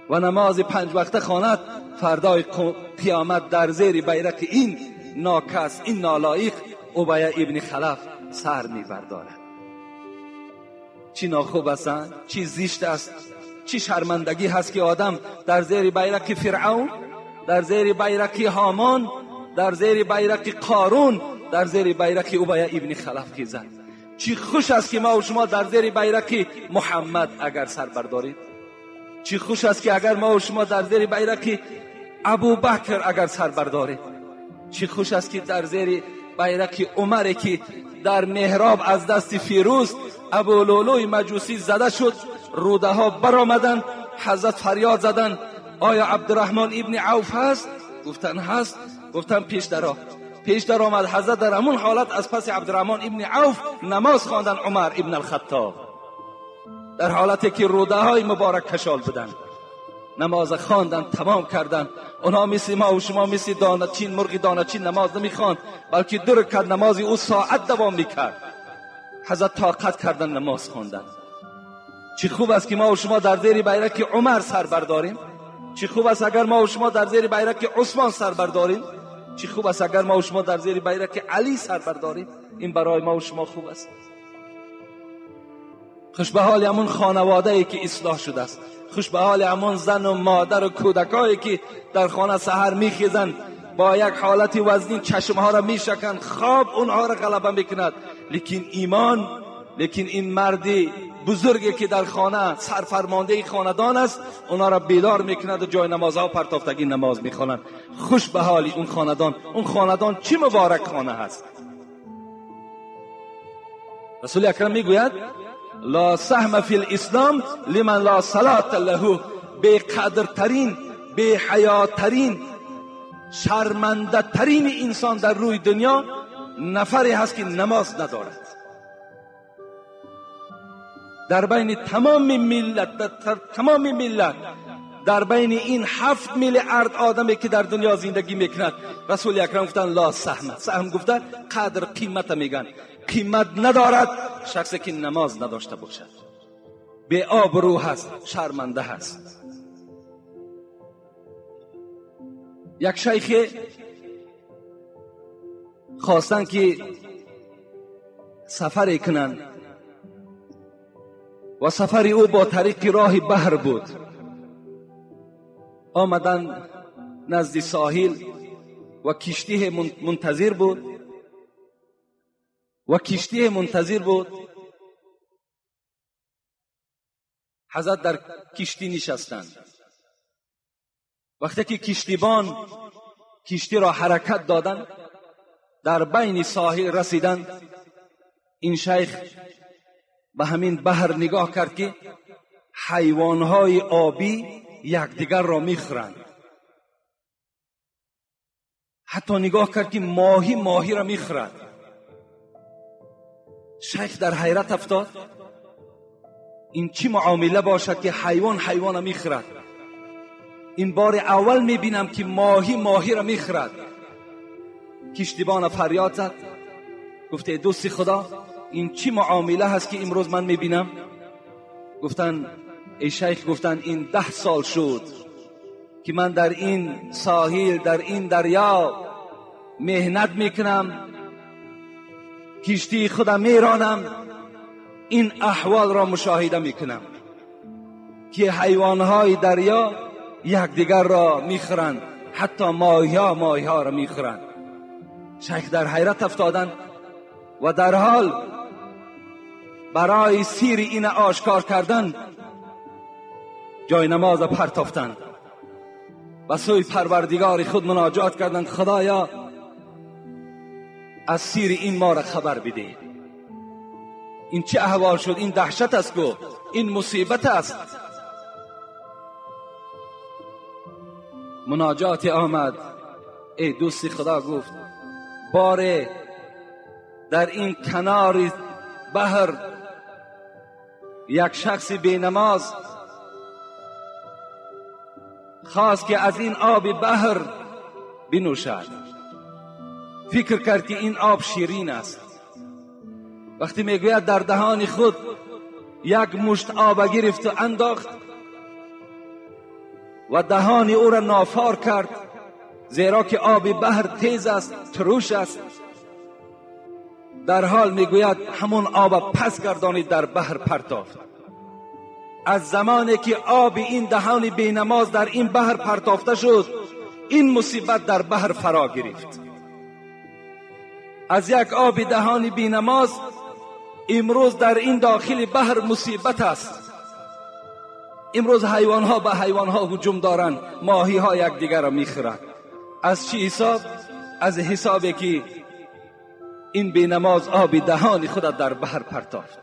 و نماز 5 وقته خواند، فردای قیامت در زیر بیرق این ناکس، این نالایق ابیه ابن خلف سر میبردارد. چی ناخوب است، چی زشت است، چی شرمندگی هست که آدم در زیر بیرق فرعون، در زیر بیرق هامان، در زیر بیرق قارون، در زیر بیرق ابیه ابن خلف خیزد. چی خوش است که ما و شما در زیر بیرق محمد اگر سر بردارید. چی خوش است که اگر ما و شما در زیر بیرق ابوبکر اگر سر بردارید. چی خوش است که در زیر بیرق عمر که در محراب از دست فیروز ابولولوی مجوسی زده شد، روده ها برآمدند، حضرت فریاد زدند آیا عبدالرحمن ابن عوف هست؟ گفتن هست. گفتن پیش درآ. پیش در آمد. حضرت در همون حالت از پس عبدالرحمن ابن عوف نماز خواندن عمر ابن الخطاب، در حالتی که روده های مبارک کشال بودند. نماز خواندن، تمام کردن. اونها مثل ما و شما مثل دانه‌چین، مرغ دانه‌چین نماز نمیخواند، بلکه 2 رکعت نماز او ساعت دوام میکرد. حضرت طاقت کردن، نماز خواندن. چی خوب است که ما و شما در زیر بیرق عمر سر برداریم. چی خوب است اگر ما و شما در زیر بیرق عثمان سر برداریم. چی خوب است اگر ما و شما در زیر بیرق علی سر برداریم. این برای ما و شما خوب است. خوش به حال همون خانواده ای که اصلاح شده است. خوش به حال همون زن و مادر و کودکایی که در خانه سحر میخیزند، با یک حالت وزنین چشمها را میشکند، خواب اونها را غلبه میکند، لیکن ایمان، لیکن این مردی بزرگی که در خانه سرفرمانده خاندان است، اونها را بیدار میکند و جای نمازها پرتافتگی نماز میخوانند. خوش به حال اون خاندان. اون خاندان چی مبارک خانه هست. رسول اکرم میگوید لا سهم فی الاسلام لمن لا صلاة له. بی قدرترین، بی حیاترین، شرمنده ترین انسان در روی دنیا نفری هست که نماز ندارد. در بین تمام ملت، در تمام ملت، در بین این 7 میلیارد آدمی که در دنیا زندگی میکند، رسول اکرم گفتن لا سهم. سهم گفتن قدر، قیمت میگن. قیمت ندارد شخصی که نماز نداشته باشد، بی آبرو هست، شرمنده هست. یک شیخ خواستن که سفری کنند و سفر او با طریق راه بحر بود. آمدن نزد ساحل و کشتی منتظر بود و کشتی منتظر بود. حضرت در کشتی نشستند. وقتی که کشتیبان کشتی را حرکت دادند، در بین ساحل رسیدند، این شیخ به همین بحر نگاه کرد که حیوانهای آبی یکدیگر را میخورند. حتی نگاه کرد که ماهی ماهی را میخورد. شیخ در حیرت افتاد، این چی معامله باشد که حیوان حیوان را میخورد؟ این بار اول میبینم که ماهی ماهی را میخورد. کشتیبان فریاد زد، گفته دوست خدا، این چی معامله هست که امروز من میبینم؟ گفتن ای شیخ، گفتن این 10 سال شد که من در این ساحل، در این دریا مهنت میکنم، کشتی خودم میرانم، این احوال را مشاهده میکنم که حیوانهای دریا یکدیگر را میخورند، حتی ماهی‌ها ماهی‌ها را میخورند. شیخ در حیرت افتادند و در حال برای سیر این آشکار کردن جای نماز پرتافتند و سوی پروردگار خود مناجات کردند، خدایا از سیر این ما را خبر بده، این چه احوال شد، این دهشت است گو، این مصیبت است. مناجات آمد، ای دوستی خدا گفت باره در این کنار بحر یک شخص بینماز خواست که از این آب بحر بنوشد. فکر کرد که این آب شیرین است. وقتی میگوید در دهان خود یک مشت آب گرفت و انداخت و دهان او را نافار کرد، زیرا که آب بحر تیز است، تروش است. در حال میگوید همون آب پس گردانید در بحر پرتافت. از زمانی که آب این دهان بینماز در این بحر پرتافته شد، این مصیبت در بحر فرا گرفت. از یک آب دهان بینماز امروز در این داخل بحر مصیبت است. امروز حیوانها به حیوانها هجوم دارند، ماهی ها یکدیگر را میخورند. از چی حساب؟ از حسابی که این بینماز آب دهان خود در بحر پرتافت.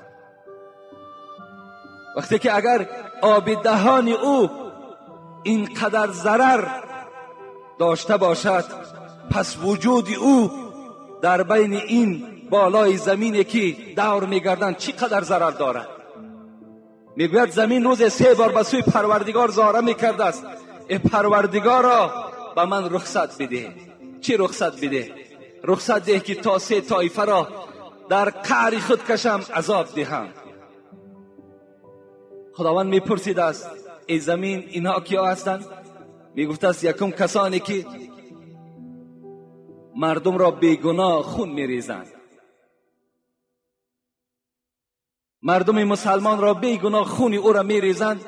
وقتی که اگر آب دهان او اینقدر ضرر داشته باشد، پس وجود او در بین این بالای زمینی که دور میگردند چقدر ضرر دارد. میگوید زمین روز 3 بار به سوی پروردگار زاره میکرده است، ای پروردگارا به من رخصت بده. چی رخصت بده؟ رخصت ده که تا 3 طایفه را در قعر خود کشم، عذاب دهم. خداوند میپرسید است ای زمین اینها کیا هستند؟ میگفت است یکم کسانی که مردم را بیگناه خون میریزند، مردم مسلمان را بیگناه خون او را میریزند،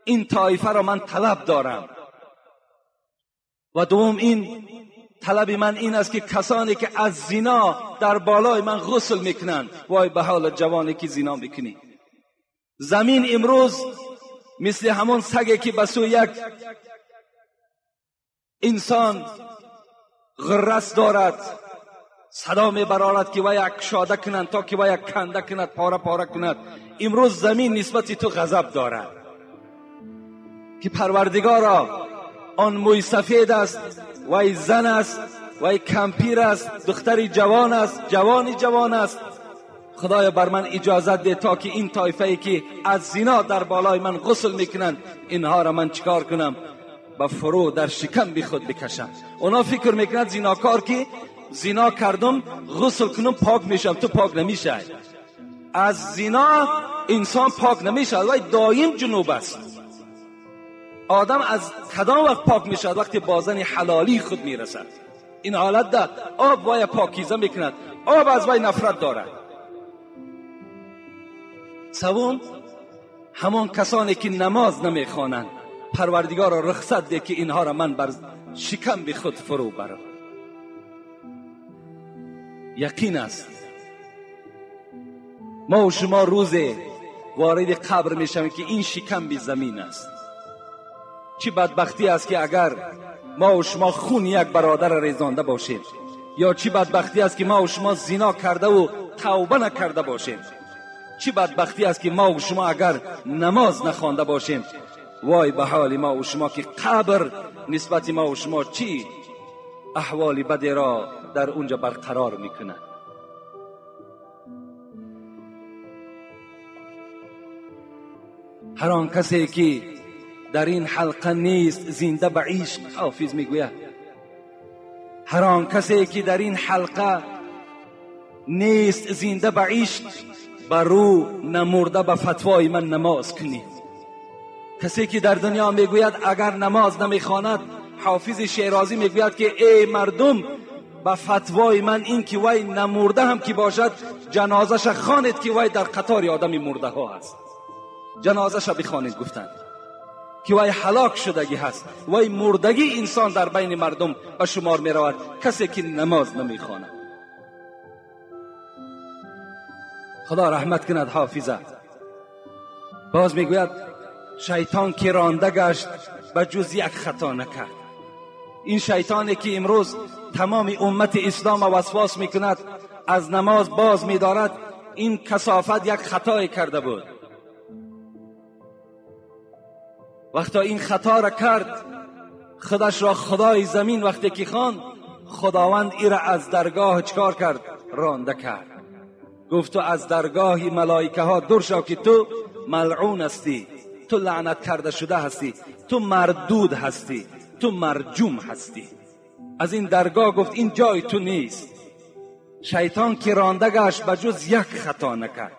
این طایفه را من طلب دارم. و دوم این طلب من این است که کسانی که از زنا در بالای من غسل میکنند، وای به حال جوانی که زنا میکنی. زمین امروز مثل همون سگی که به سوی یک انسان غرس دارد، صدا میبرارد که وی کشاده کنند تا که وی کنده کند، پاره پاره کند. امروز زمین نسبت تو غضب دارد که پروردگارا آن موی سفید است، وی زن است، وی کمپیر است، دختری جوان است، جوانی جوان است. خدایا بر من اجازت ده تا که این طایفه ای که از زنا در بالای من غسل میکنند، اینها را من چیکار کنم؟ به فرو در شکم بی خود بکشم. اونا فکر میکنند زیناکار که زنا کردم غسل کنم پاک میشم. تو پاک نمیشه. از زنا انسان پاک نمیشه، ولی دایم جنوب است. آدم از کدام وقت پاک میشد؟ وقتی با زن حلالی خود میرسد. این حالت ده آب وای پاکیزه میکند، آب از وای نفرت دارد. سوم همان کسانی که نماز نمیخوانند، پروردگار را رخصت ده که اینها را من بر شکم به خود فرو برم. یقین است ما و شما روز وارد قبر میشویم که این شکم به زمین است. چه بدبختی است که اگر ما و شما خون یک برادر ریزانده باشیم، یا چه بدبختی است که ما و شما زنا کرده و توبه نکرده باشیم. چه بدبختی است که ما و شما اگر نماز نخوانده باشیم. وای به حال ما و شما که قبر نسبت ما و شما چی احوال بدی را در اونجا برقرار میکنه. هر آن کسی که در این حلقه نیست زنده به عشق، حافظ میگوید هر آن کسی که در این حلقه نیست زنده به عشق، بر او نمرده به فتوای من نماز کنی. کسی که در دنیا میگوید اگر نماز نمیخواند، حافظ شیرازی میگوید که ای مردم به فتوای من این که وی نمرده هم که باشد جنازش خوانید که وی در قطار آدم مرده ها است. جنازش بخوانید گفتند که وی هلاک شدگی هست، وی مردگی انسان در بین مردم به شمار می رود کسی که نماز نمیخواند. خدا رحمت کند حافظه. باز میگوید شیطان که رانده گشت به جز یک خطا نکرد. این شیطانی که امروز تمام امت اسلام وسواس میکند، از نماز باز میدارد، این کثافت یک خطای کرده بود. وقتا این خطا را کرد، خودش را خدای زمین وقتی که خواند، خداوند ای را از درگاه چکار کرد؟ رانده کرد. گفت تو از درگاه ملائکه ها دور شو که تو ملعون هستی، تو لعنت کرده شده هستی، تو مردود هستی، تو مرجوم هستی. از این درگاه گفت این جای تو نیست. شیطان که رانده گشت به جز یک خطا نکرد،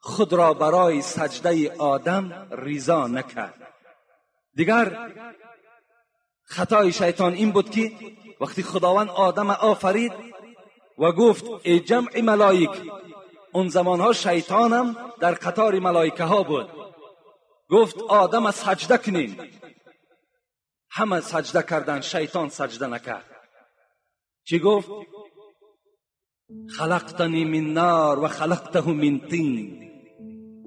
خود را برای سجده آدم ریزا نکرد. دیگر خطای شیطان این بود که وقتی خداوند آدم آفرید و گفت ای جمع ملائک، اون زمانها شیطانم در قطار ملائکه ها بود، گفت آدم سجده کنین. همه سجده کردن، شیطان سجده نکرد. چی گفت؟ خلقتنی من نار و خلقته من طین.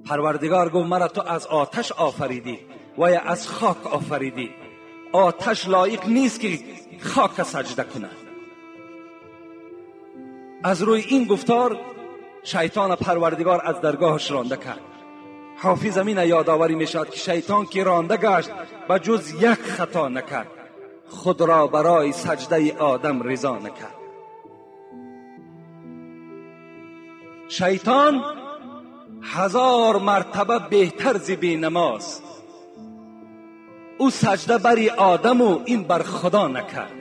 پروردگار گفت مرا تو از آتش آفریدی و یا از خاک آفریدی. آتش لایق نیست که خاک سجده کند. از روی این گفتار شیطان پروردگار از درگاهش رانده کرد. حافظ امین یادآوری می شود که شیطان که رانده گشت به جز یک خطا نکرد، خود را برای سجده آدم رضا نکرد. شیطان 1000 مرتبه بهتر ز بی نماز. او سجده بری آدم و این بر خدا نکرد.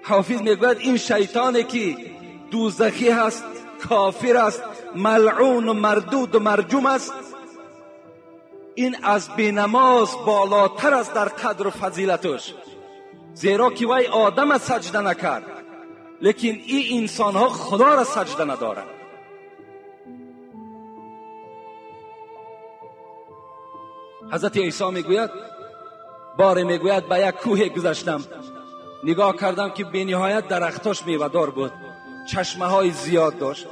حافظ میگوید این شیطانی که دوزخی هست، کافر است، ملعون و مردود و مرجوم است، این از بینماز بالاتر است در قدر و فضیلتش، زیرا که وی آدم سجده نکرد، لیکن این انسان ها خدا را سجده ندارند. حضرت عیسی میگوید، باره میگوید به یک کوه گذشتم، نگاه کردم که به نهایت درختاش میوه‌دار بود، چشمه های زیاد داشت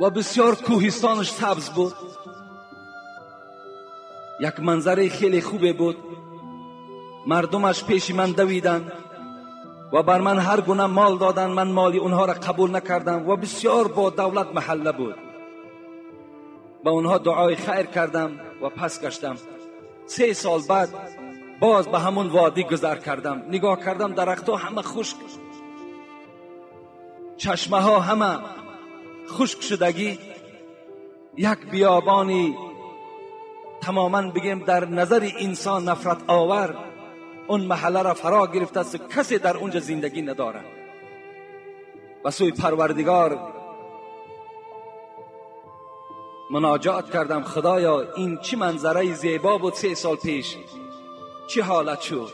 و بسیار کوهستانش سبز بود، یک منظره خیلی خوبه بود. مردمش پیش من دویدن و بر من هر گونه مال دادن، من مالی اونها را قبول نکردم و بسیار با دولت محله بود. با اونها دعای خیر کردم و پس گشتم. 3 سال بعد باز به همون وادی گذر کردم، نگاه کردم درختها همه خشک، چشمه ها همه خشک شدگی، یک بیابانی تماما بگیم در نظر انسان نفرت آور اون محله را فرا گرفته است، کسی در اونجا زندگی نداره. و سوی پروردگار مناجات کردم، خدایا این چه منظره زیبا بود 3 سال پیش، چه حالت شد؟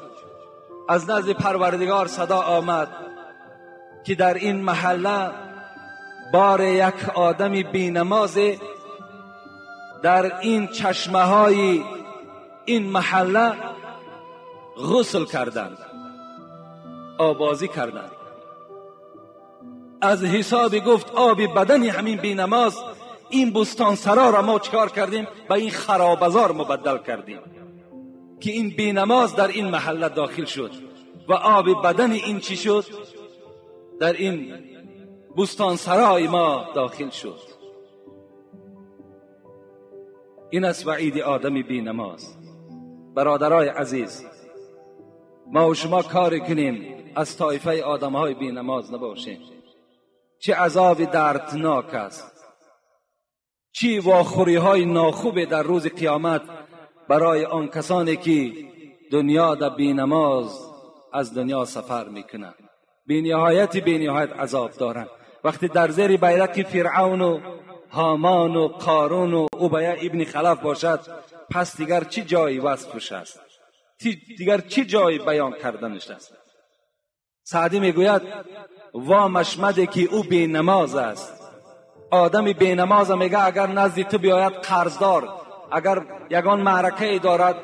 از نزد پروردگار صدا آمد که در این محله بار یک آدم بی نماز در این چشمه های این محله غسل کردند، آبازی کردند. از حساب گفت آب بدن همین بی نماز این بستان سرا را ما چکار کردیم؟ به این خرابزار مبدل کردیم که این بی نماز در این محله داخل شد و آب بدن این چی شد؟ در این بستان سرای ما داخل شد. این است وعید آدم بی نماز. برادرای عزیز، ما و شما کار کنیم از طایفه آدمهای بی نماز نباشیم. چه عذاب دردناک است، چه واخوری های ناخوب در روز قیامت برای آن کسانی که دنیا در بی نماز از دنیا سفر میکنند. بی نهایت عذاب دارند. وقتی در زیر بیرق فرعون و هامان و قارون و ابی ابن خلف باشد، پس دیگر چه جایی وصفش است؟ دیگر چه جایی بیان کردنش است؟ سعدی میگوید وامش مده که او بی نماز است. آدم بی نماز میگه اگر نزد تو بیاید قرضدار، اگر یگان معرکه دارد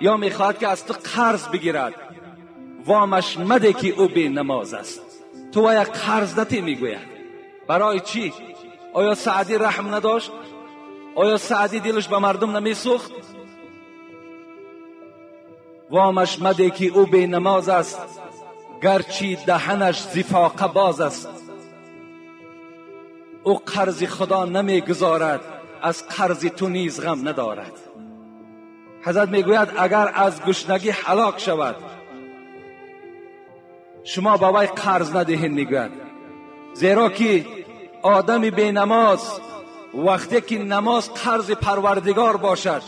یا میخواهد که از تو قرض بگیرد، وامش مده که او بی نماز است. تو یک قرض نتی میگوید. برای چی؟ آیا سعدی رحم نداشت؟ آیا سعدی دلش به مردم نمیسوخت؟ وامش مده که او بی نماز است، گرچه دهنش زفاقه باز است. او قرض خدا نمیگذارد، از قرض تو نیز غم ندارد. حضرت میگوید اگر از گشنگی هلاک شود شما با وی قرض ندهین. میگوید زیرا که آدم بی نماز وقتی که نماز قرض پروردگار باشد،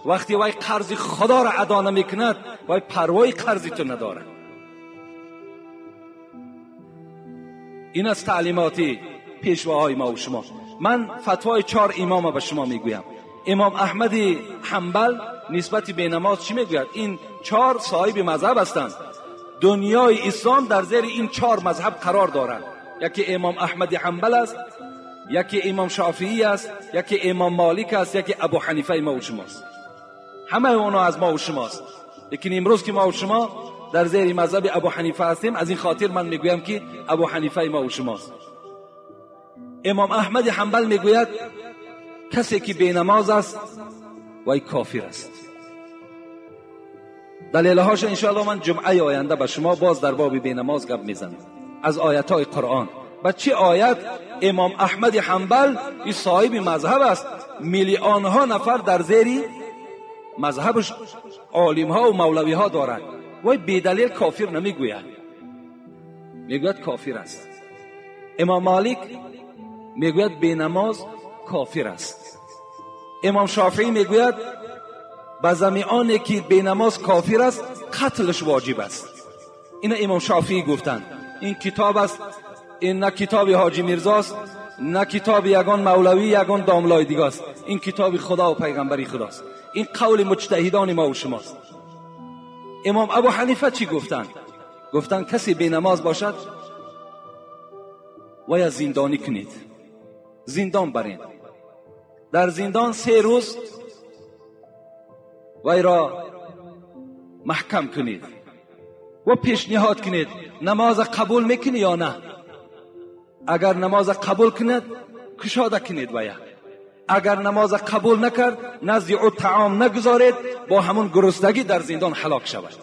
وقتی وی قرض خدا را ادا نمیکند، وی پروای قرض تو ندارد. این از تعلیماتی پیشواهای ما و شما. من فتوای 4 امام به شما میگویم. امام احمد حنبل نسبت به نماز چی میگوید؟ این 4 صاحب مذهب هستند. دنیای اسلام در زیر این 4 مذهب قرار دارند. یکی امام احمد حنبل است، یکی امام شافعی است، یکی امام مالک است، یکی ابو حنیفه ما و شماست. همه اونا از ما و شماست. لیکن امروز که ما و شما در زیر مذهب ابو حنیفه هستیم، از این خاطر من میگویم که ابو حنیفه ما و شماست. امام احمد حنبل میگوید کسی که بی نماز است وی کافر است. دلیلهاش انشاءالله من جمعه آینده به شما باز در باب بی نماز گپ میزنم از آیت های قرآن. به چه آیت امام احمد حنبل این صاحب مذهب است، میلیون ها نفر در زیر مذهبش عالم ها و مولوی ها دارند، وی بی دلیل کافر نمیگوید، میگوید کافر است. امام مالک میگوید بی نماز کافر است. امام شافعی میگوید به زمیانی که بی نماز کافر است قتلش واجب است. این امام شافعی گفتند. این کتاب است، این نه کتاب حاجی میرزاست، نه کتاب یگان مولوی یگان داملای دیگه است. این کتاب خدا و پیغمبری خداست. این قول مجتهدان ما و شماست. امام ابو حنیفه چی گفتند؟ گفتند کسی بی نماز باشد ویا زندانی کنید، زندان برین، در زندان 3 روز وی را محکم کنید و پیشنهاد کنید نماز قبول میکنی یا نه. اگر نماز قبول کند کشاده کنید ویا، اگر نماز قبول نکرد نزد او طعام نگذارید، با همون گرسنگی در زندان هلاک شود.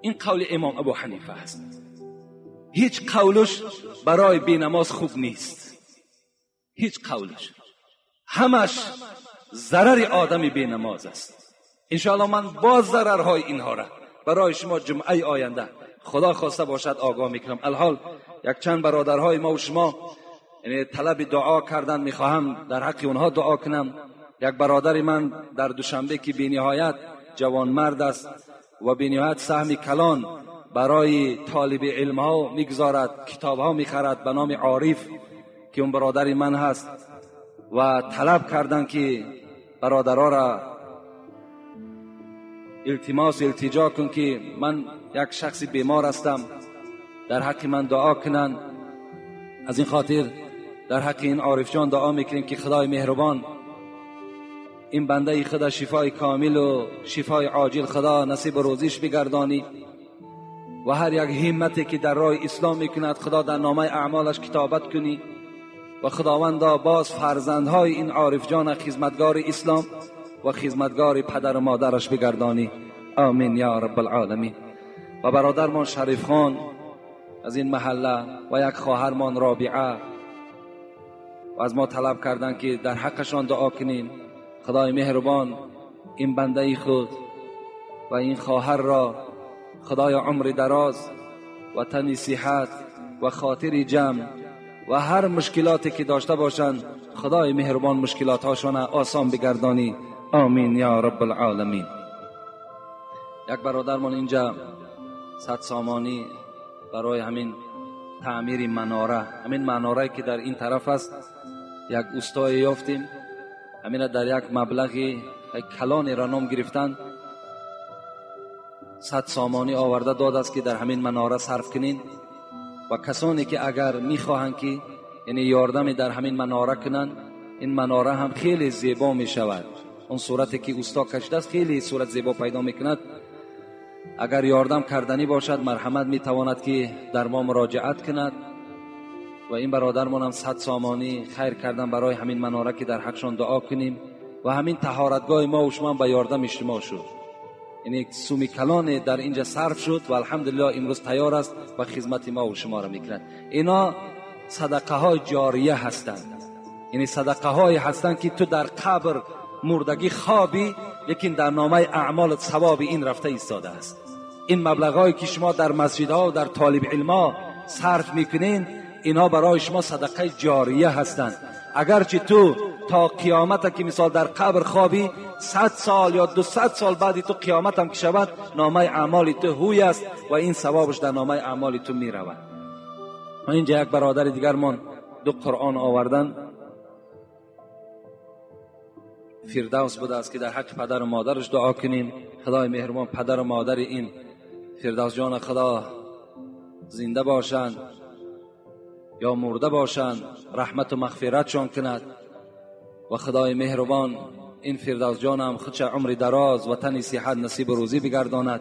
این قول امام ابو حنیفه است. هیچ قولش برای بی نماز خوب نیست، هیچ قولش، همش ضرر آدم بی نماز است. انشاءالله من باز ضررهای اینها را برای شما جمعه آینده خدا خواسته باشد آگاه میکنم. الحال یک چند برادرهای ما و شما یعنی طلب دعا کردن، میخواهم در حق اونها دعا کنم. یک برادر من در دوشنبه که بی نهایت جوان مرد است و بی نهایت سهم کلان برای طالب علم ها میگذارد، کتاب ها میخرد، به نام عارف که اون برادر من هست و طلب کردن که برادرها را التماس التجا کن که من یک شخص بیمار هستم، در حق من دعا کنند. از این خاطر در حق این عارف جان دعا میکنیم که خدای مهربان این بنده خدا شفای کامل و شفای عاجل خدا نصیب روزیش بگردانی و هر یک همتی که در راه اسلام میکند خدا در نامه اعمالش کتابت کنی و خداوندا باز فرزندهای این عارف جان خدمتگار اسلام و خدمتگار پدر و مادرش بگردانی. آمین یا رب العالمین. و برادرمان شریف خان از این محله و یک خواهرمان رابعه و از ما طلب کردند که در حقشان دعا کنین. خدای مهربان این بنده خود و این خواهر را خدای عمر دراز و تن صحت و خاطر جمع و هر مشکلاتی که داشته باشند خدای مهربان مشکلات هاشان آسان بگردانی. آمین یا رب العالمین. یک برادرمان اینجا 100 سامانی برای همین تعمیر مناره، همین مناره که در این طرف است، یک اوستای یافتیم، همین در یک مبلغ کلانی را نام گرفتن 100 سامانی آورده داد است که در همین مناره صرف کنین و کسانی که اگر میخواهند که یعنی یاردم در همین مناره کنن، این مناره هم خیلی زیبا میشود. اون صورتی که اوستا کشیده است خیلی صورت زیبا پیدا میکند. اگر یاردم کردنی باشد مرحمت میتواند که در ما مراجعت کند. و این برادرمان هم 100 سامانی خیر کردن برای همین مناره که در حقشان دعا کنیم و همین طهارتگاه ما و شما به یاردم اجتماع شد، یعنی سومی کلان در اینجا صرف شد و الحمدلله امروز تیار است و خدمت ما و شما را میکنند. اینا صدقه های جاریه هستند، یعنی صدقه های هستند که تو در قبر مردگی خوابی لیکن در نامه اعمال ثواب این رفته ایستاده است. این مبلغ که شما در مسجدها و در طالب علما صرف میکنین، اینها برای شما صدقه جاریه هستند. اگرچه تو تا قیامت که مثال در قبر خوابی، 100 سال یا 200 سال بعدی تو قیامت هم که شود، نامه اعمال تو هوی است و این ثوابش در نامه اعمال تو می رود. اینجا یک برادر دیگر من 2 قرآن آوردن، فردوس بوده است که در حق پدر و مادرش دعا کنیم. خدای مهربان پدر و مادر این فردوس جان خدا زنده باشند یا مرده باشند، رحمت و مغفرتشان کند و خدای مهربان این فردوس جان هم خودش عمر دراز و تن صحت نصیب روزی بگرداند.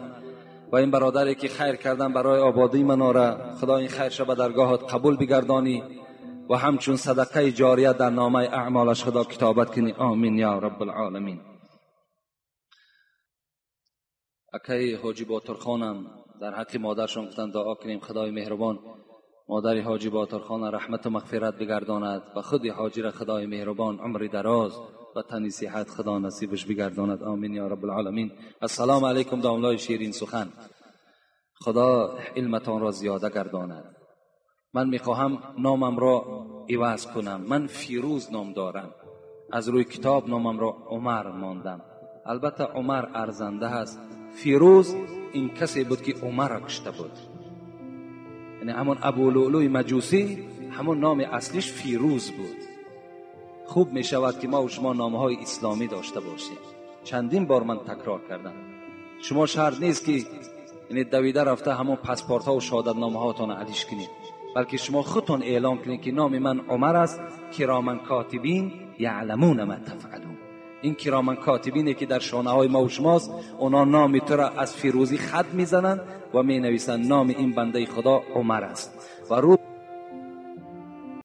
و این برادری که خیر کردن برای آبادی مناره، خدا این خیر شب درگاهت قبول بگردانی و همچون صدقه جاریه در نامه اعمالش خدا کتابت کنی. آمین یا رب العالمین. اکی حاجی باترخانم در حق مادرشان گفتن دعا کنیم خدای مهربان مادر حاجی باترخان رحمت و مغفرت بگرداند و خود حاجی را خدای مهربان عمر دراز و تنی صحت خدا نصیبش بگرداند. آمین یا رب العالمین. السلام علیکم داملای شیرین سخن، خدا علمتان را زیاده گرداند. من میخواهم نامم را عوض کنم. من فیروز نام دارم، از روی کتاب نامم را عمر ماندم. البته عمر ارزنده است. فیروز این کسی بود که عمر را کشته بود، یعنی همون ابولؤلؤ مجوسی، همون نام اصلیش فیروز بود. خوب می شود که ما و شما نامهای اسلامی داشته باشیم. چندین بار من تکرار کردم، شما شرط نیست که یعنی دویده رفته همون پاسپورت ها و شهادتنامه هاتون علیش کنید، بلکه شما خودتون اعلام کنید که نام من عمر است. کرامن کاتبین یعلمون ما تفعلون. این کرامن کاتبینی که در شانه های ما و شماست، اونا نام تو را از فیروزی خط میزنند و می نویسند نام این بنده خدا عمر است. و رو